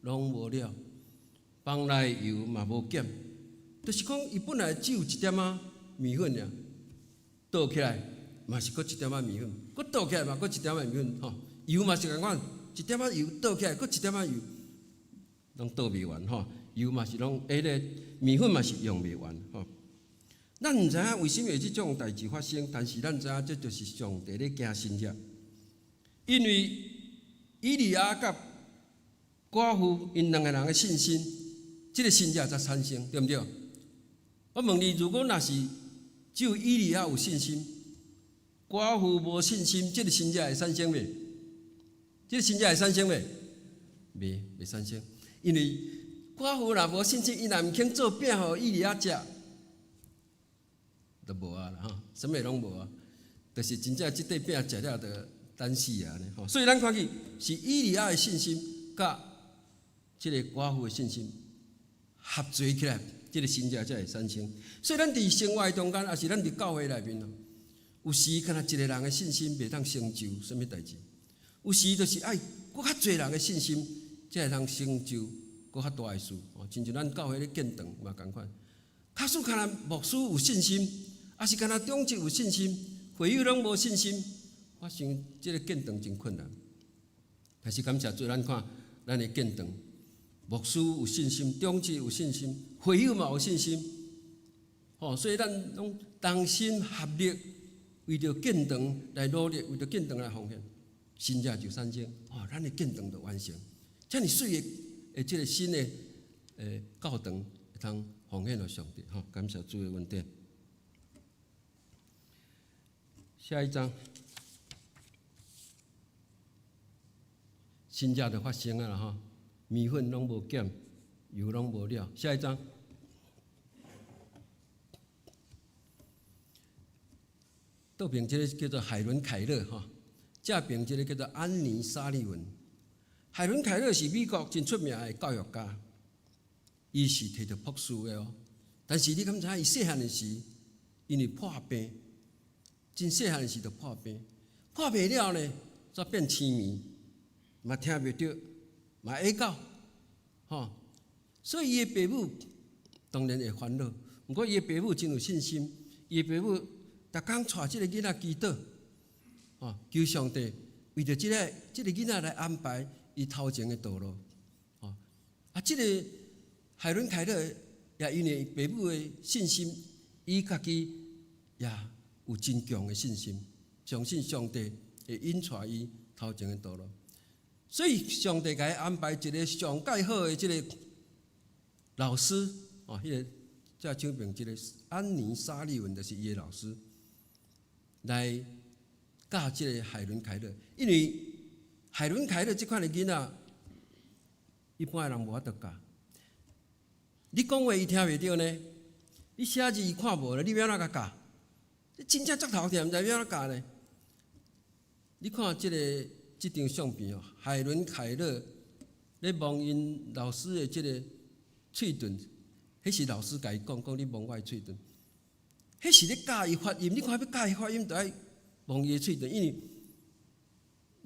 攏無了，房內的油嘛無減，就是講伊本來只有一點仔麵粉爾，倒起來嘛是閣一點仔麵粉，閣倒起來嘛閣一點仔麵粉，吼，油嘛是仝款，一點仔油倒起來閣一點仔油，攏倒袂完吼，油嘛是攏，彼个麵粉嘛是用袂完吼。咱毋知影為啥物會這種代誌發生，但是咱知影這就是上帝咧行神跡，因為以利亞佮寡婦𪜶兩个人的信心，這个神跡才產生，對毋對？我問你，如果若是只有以利亞有信心，寡婦無信心，這个神跡會產生袂？這个神跡會產生袂？袂產生，因為寡婦若無信心，伊若毋肯做餅予以利亞食，就無啊啦吼，啥物攏無啊，就是真正這塊餅食了就等死啊呢吼。所以咱看見是以利亞的信心，佮這个寡婦的信心合做起來，這个神跡才會產生。所以咱佇生活中間，抑是咱佇教會內面，有時敢若一个人的信心袂當成就啥物代誌，有時就是愛閣較濟人的信心，才會通成就閣較大的事。哦，親像咱教會咧建堂嘛仝款，假使敢若牧師有信心，抑是敢若長執有信心，會友攏無信心，我想這个建堂真困難。但是感謝主，咱看咱的建堂，牧師有信心，長執有信心，會友嘛有信心，吼，所以咱攏同心合力，為著建堂來努力，為著建堂來奉獻，神跡就產生。哦，咱的建堂就完成，遮爾媠的這个新的教堂，會通奉獻予上帝。吼，感謝主的恩典。下一張，神跡就發生啊啦吼，麵粉攏無減，油攏無了。下一張，倒爿這個叫做海倫凱勒吼，正爿這個叫做安妮沙利文。海倫凱勒是美國真出名的教育家，伊是提著博士的哦。但是你敢知影伊細漢的時，因為破病，真細漢時就破病，破病了呢，煞變痴迷，嘛聽袂著，嘛會教，吼。所以伊的爸母當然會煩惱，毋過伊的爸母真有信心，伊的爸母逐工帶這個囡仔祈禱，吼，求上帝為著這個囡仔來安排伊頭前的道路，吼。啊，這個海倫凱勒也因為爸母的信心，伊家己也有真強的信心，相信上帝會引帶伊頭前的道路。所以上帝共伊安排一個上蓋好的這個老師，哦，彼個正手爿這個安妮沙利文就是伊的老師，來教這個海倫凱勒。因為海倫凱勒這款的囡仔，一般的人無法度教。你講話伊聽袂著呢，你寫字伊看無咧，你欲按怎共教？你真正足頭痛，毋知欲按怎教呢？你看這個這張相片哦，海倫凱勒咧摸𪜶老師的這個喙唇，彼是老師共伊講，講你摸我的喙唇，彼是咧教伊發音。你看欲教伊發音，著愛摸伊的喙唇，因為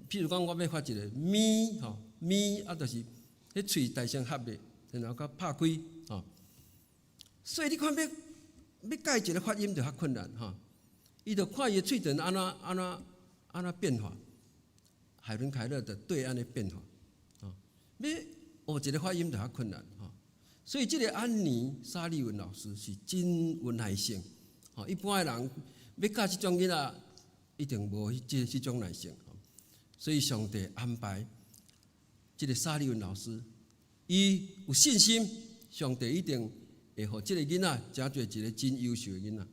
譬如講，我欲發一個咪吼咪，啊，就是彼喙大聲合咧，然後閣拍開吼。所以你看欲欲教一個發音就較困難吼。伊就看伊的喙唇按怎按怎按怎變化，海倫凱勒就對按呢變化，吼，欲學一個發音就較困難吼。所以這個安妮沙利文老師是真有耐性，吼，一般的人欲教這種囡仔，一定無這種耐性。所以上帝安排這個沙利文老師，伊有信心，上帝一定會予這個囡仔成做一個真優秀的囡仔。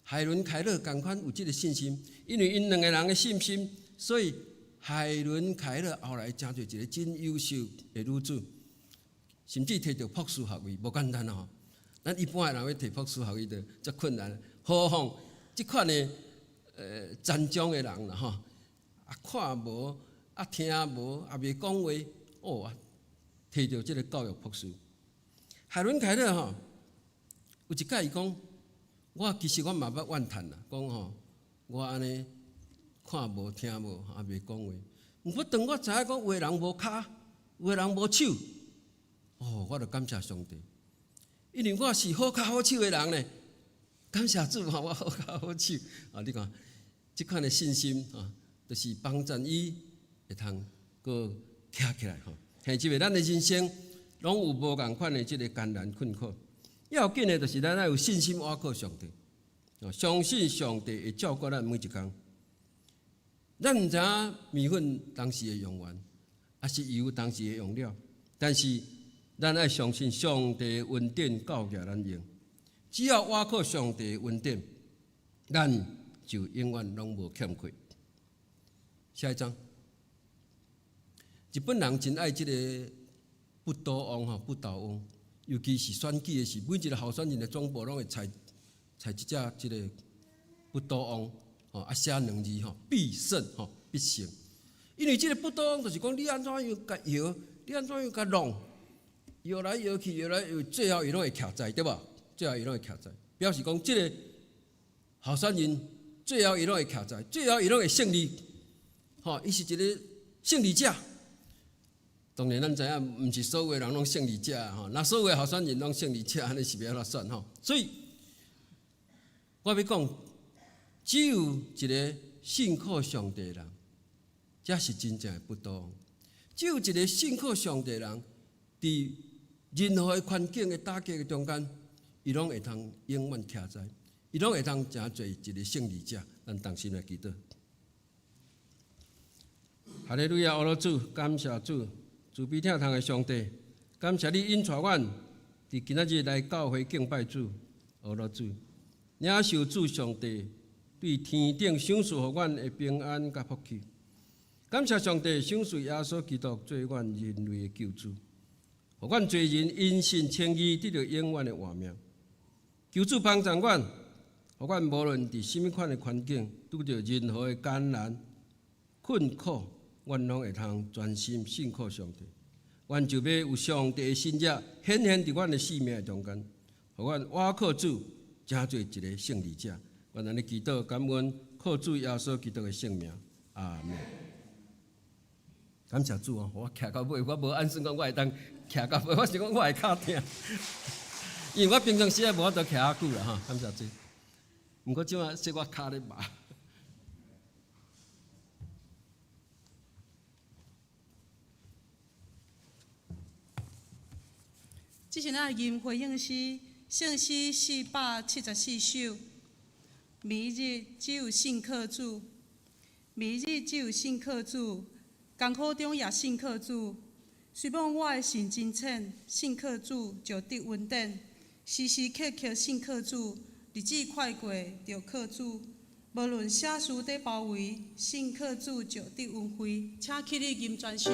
海倫凱勒仝款有這個信心，因為𪜶兩個人的信心，所以海倫凱勒後來成做一個真優秀的女子，甚至提著博士學位，無簡單哦。咱一般的人欲提博士學位就足困難，何況這款的殘障的人啦吼，啊看無，啊聽無，也袂講話，哦，提著這個教育博士。海倫凱勒吼，有一擺伊講，我其實我嘛捌怨嘆啦，講吼，我按呢看無聽無，也袂講話。毋過當我知影講有的人無跤，有的人無手，哦，我就感謝上帝，因為我是好跤好手的人呢。感謝主吼，我好跤好手。啊，你看，這款的信心啊，就是幫助伊會通閣徛起來吼。兄姊妹，咱的人生攏有無仝款的這個艱難困苦。要緊的就是咱愛有信心，倚靠上帝，相信上帝會照顧咱每一工。咱毋知影麵粉當時會用完，抑是油當時會用了，但是咱愛相信上帝的恩典夠額咱用。只要倚靠上帝的恩典，咱就永遠攏無欠缺。下一張，日本人真愛這個不倒翁吼，不倒翁。尤其是選舉的時，每一個候選人的總部攏會採採這隻這個不倒翁，吼啊寫兩字吼，必勝吼必勝。因為這個不倒翁就是講你按怎樣共搖，你按怎樣共弄，搖來搖去，搖來搖，最後伊攏會徛在，對無？最後伊攏會徛在，表示講這個候選人最後伊攏會徛在，最後伊攏會勝利，吼，伊是一個勝利者。當然，咱知影，毋是所有人攏勝利者吼。若所有的候選人攏勝利者，按呢是欲按怎選吼？所以，我欲講，只有一個信靠上帝的人，才是真正的不倒翁。只有一個信靠上帝的人，佇任何的環境的打擊的中間，伊攏會通永遠徛在，伊攏會通成做一個勝利者。咱同心來祈禱。哈利路亞，阿羅主，感謝主。慈悲疼痛的上帝，感謝你引帶阮佇今仔日來教會敬拜主，阿羅主，領受主上帝對天頂賞賜予阮的平安佮福氣。感謝上帝賞賜耶穌基督做阮人類的救主，予阮罪人因信稱義得著永遠的活命。求主幫助阮，予阮無論佇啥物款的環境，拄著任何的艱難困苦，阮攏會通專心信靠上帝。阮就欲有上帝的神蹟顯現佇阮的生命中間，予阮倚靠主，成做一个勝利者。阮按呢祈禱感恩，靠主耶穌基督的聖名，阿門。感謝主哦，我徛到尾，我無按算講我會當徛到尾，我是講我會跤疼，因為我平常時也無法度徛遐久啦吼。感謝主。毋過這馬說我跤咧麻。這是咱吟回應詩，聖詩474首。每日只有信靠主，每日只有信靠主，艱苦中也信靠主。雖罔我的心真淺，信靠主就得恩典。時時刻刻信靠主，日子快過就靠主。無論啥事佇包圍，信靠主就得恩惠。請起立吟全首。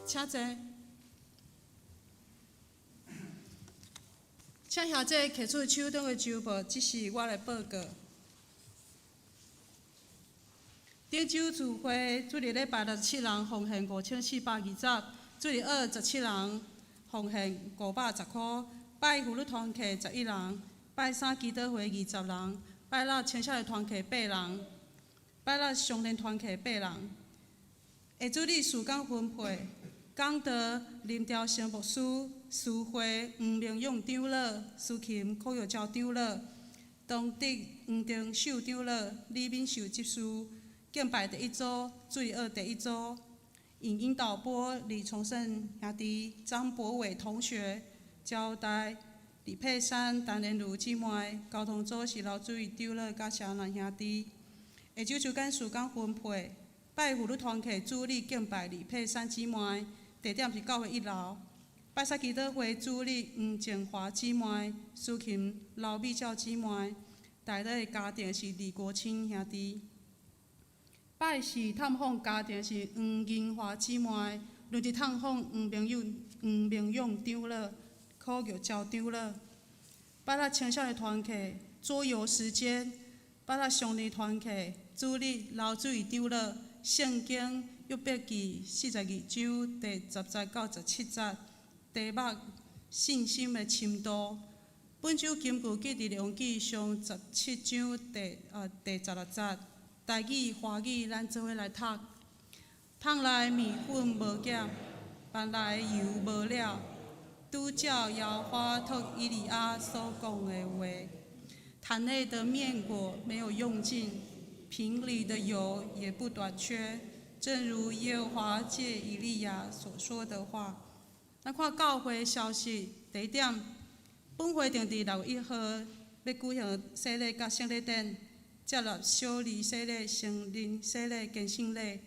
請坐。請兄弟摕出手中的周報，這是我來報告。頂週聚會，主日禮拜67人奉獻5420；主日學17人奉獻510塊。拜婦女團契11人，拜三祈禱會20人，拜六青少年團契8人，拜六少年團契8人。下主日時間分配，講道林兆成牧師，司會黃明勇長老，司琴柯玉娇長老，當德黃定秀長老，李敏秀執事。敬拜第一組，主日學第一組。影音导播李崇胜兄弟、张博伟同学交代李佩珊、陈莲如姊妹，交通组是刘主任长老佮小兰兄弟。下昼就间时间分配，拜妇女团契主理敬拜李佩珊姊妹，地点是教会一楼。拜杀祈祷会主理黄静华姊妹、苏琴刘美照姊妹，代祷的家庭是李国清兄弟。拜四探访家庭是黄银华姊妹，轮值探访黄明勇、黄明勇长老、柯玉娇长老。拜六青少年团契桌游时间，拜六少年团契主理刘主任长老，圣经约伯记42章第10节到17节，题目信心的深度。本周金句记伫列王纪上17章第16节。台语、华语，咱做伙来读。桶内面粉无减，筏内油无了。拄照耶和华托以利亚所讲的话，坛内的面果没有用尽，瓶里的油也不短缺，正如耶和华借以利亚所说的话。咱看教会消息，第一点，本会定伫6月1号欲举行洗礼佮圣礼典。接纳小儿洗礼、成人洗礼、坚信礼。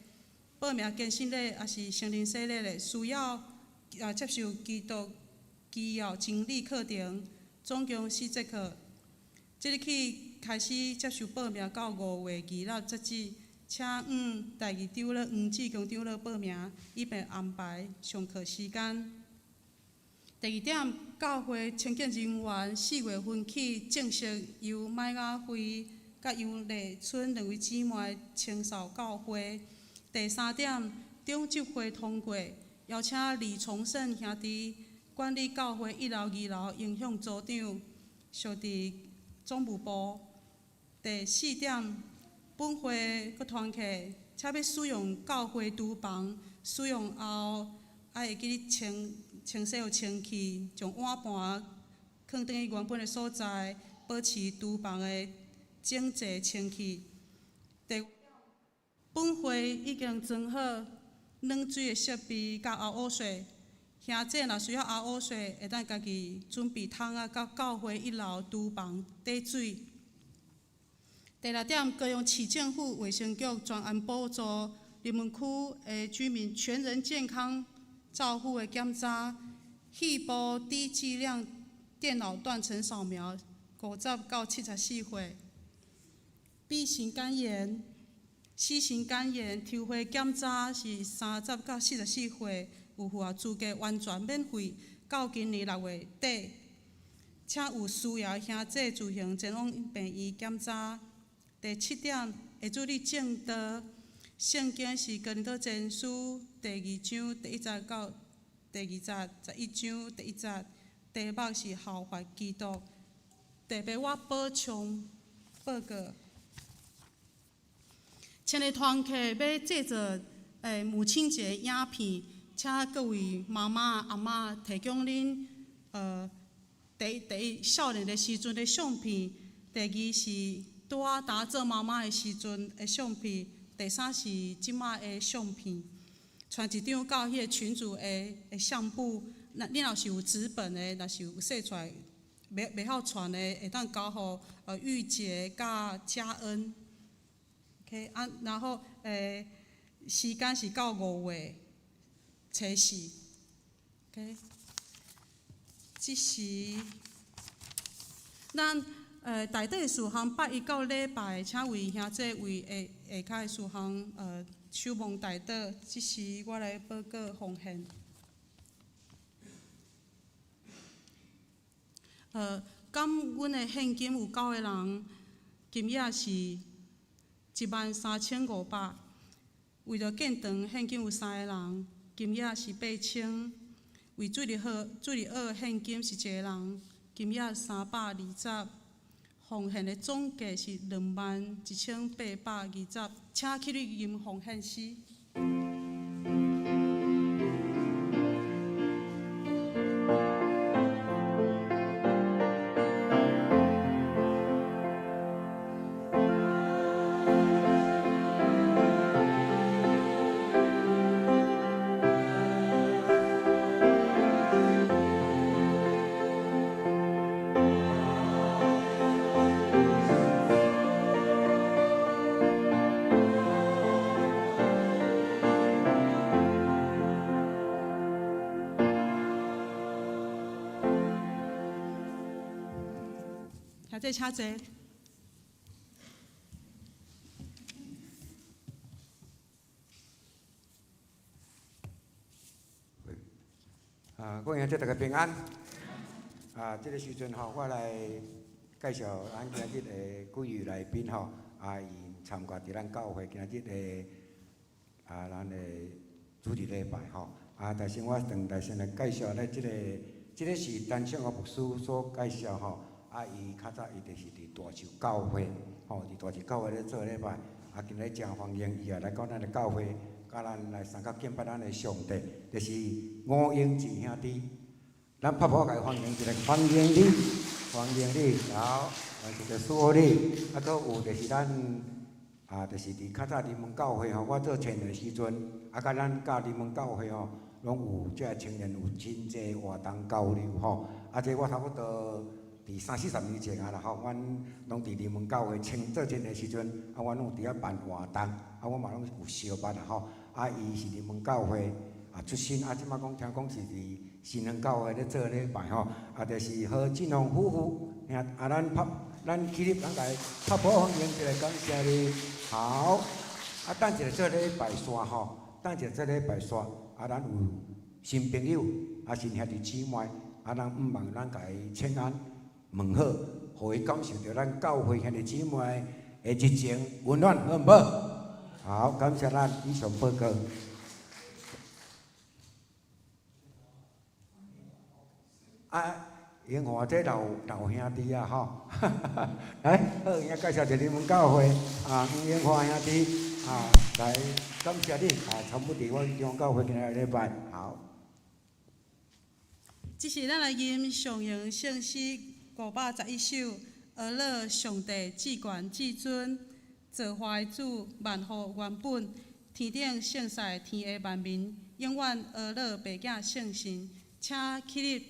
报名坚信礼抑是成人洗礼的，需要接受基督基要真理课程，总共四节课。即日起开始接受报名到5月2日截止，请向第二长老黄志强长老报名，以便安排上课时间。第二点，教会清洁人员4月份起正式由麦雅惠佮杨丽春两位姊妹清扫教会。第三点，长执会通过，邀请李崇胜兄弟管理教会一楼、二楼音响组长，设伫总务部。第四点，本会佮团契，请欲使用教会厨房，使用后爱会记得清清洗予清气，将碗盘囥转去原本的所在，保持厨房的整齐清气。第本会已经装好冷水的设备佮 RO 水，兄姊若需要 RO 水，会当家己准备桶仔到教会一楼厨房提水。第六点，高雄市政府卫生局专案补助林文区的居民全人健康照护的检查，肺部低剂量电脑断层扫描，50到74岁。B 型肝炎、C 型肝炎抽血检查是30到44岁，有符合资格完全免费，到今年6月底，请有需要兄姊自行前往病院检查。第七点，会主日证道，圣经是哥林多前书第二章第一节到第二节，11章第1节，题目是效法基督。特别我补充报告。青年团契欲制作母亲节影片，请各位妈妈、阿嬷提供恁第一少年的时阵的相片，第二是拄仔当做妈妈的时阵的相片，第三是这摆的相片。传一张到彼个群组的相簿，若你若是有纸本的，若是有洗出来，袂晓传的，会当交予玉洁佮嘉恩。OK 啊，然后时间是到5月初4。OK，这是咱代祷的事项，拜一到礼拜，请为兄姊为下下跤的事项守望代祷。这是我来报告奉献。感阮的现金有9个人，金额是13,500。为著建堂现金有3个人，金额是8000。为水利学现金是1个人，金额320。奉献的总计是21,820，请起立吟奉献诗。兄弟請坐。啊，各位兄弟大家平安。啊，這个時陣吼，我來介紹咱今日的幾位來賓吼，啊，𪜶參加佇咱教會今日的啊，咱的主日禮拜吼。啊，但是我轉來先來介紹咧，這个，這个是陳勝華牧師所介紹吼。啊，伊較早伊就是佇大樹教會，吼，佇大樹教會咧做禮拜。啊，今日誠歡迎伊也來到咱的教會，佮咱來相佮敬拜咱的上帝，就是吳英志兄弟。咱拍鼓共伊歡迎一下，歡迎你，歡迎你，好，謝謝祝福你。啊，閣有就是咱啊，就是佇較早林門教會吼，我做青年的時陣，啊，佮咱佮林門教會吼，攏有這青年有真濟活動交流吼。啊，這我差不多佇三四十年前啊啦吼，阮攏佇林門教會青做青年的時陣，啊，阮攏有佇遐辦活動，啊，我嘛攏有相捌啦吼。啊，伊是林門教會啊出身，啊，這擺講聽講是佇新園教會咧做禮拜吼，啊，就是何進宏夫婦，兄啊，咱拍咱起立，咱共伊拍鼓歡迎一下，感謝你。好，啊，等一下做禮拜煞吼，等一下做禮拜煞，啊，咱有新朋友，啊，新兄弟姊妹，啊，咱毋茫咱共伊請安問好，予伊感受著咱教會兄弟姊妹的熱情溫暖，好毋好？好，感謝咱以上報告。啊，英華這老老兄弟啊，吼，來，好，𪜶介紹一下你們教會啊，黃英華兄弟啊，來感謝你啊，參與佇阮中教會今日禮拜，好。這是咱來吟上榮聖詩511首，阿樂上帝至懸至尊，造化的主，萬物原本，天頂聖賽天下萬民，永遠阿樂白囝聖神，請起立。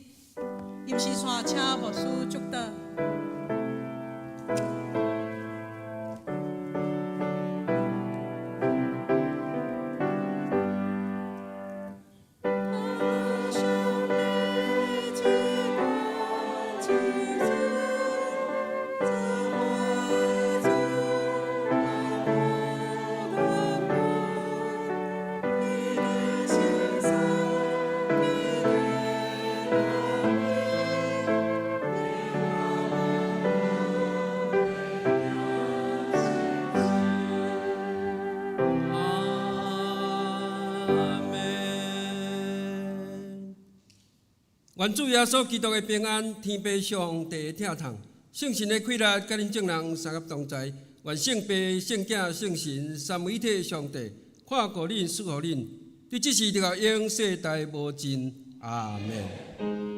臨時帶，請牧師祝禱。阿們。願主耶穌基督的平安、天父上帝的疼痛、聖神的氣力，佮恁眾人相佮同在。願聖父、聖子、聖神三位一體的上帝，看顧恁、賜福恁，佇這世直到永世代無盡。阿們。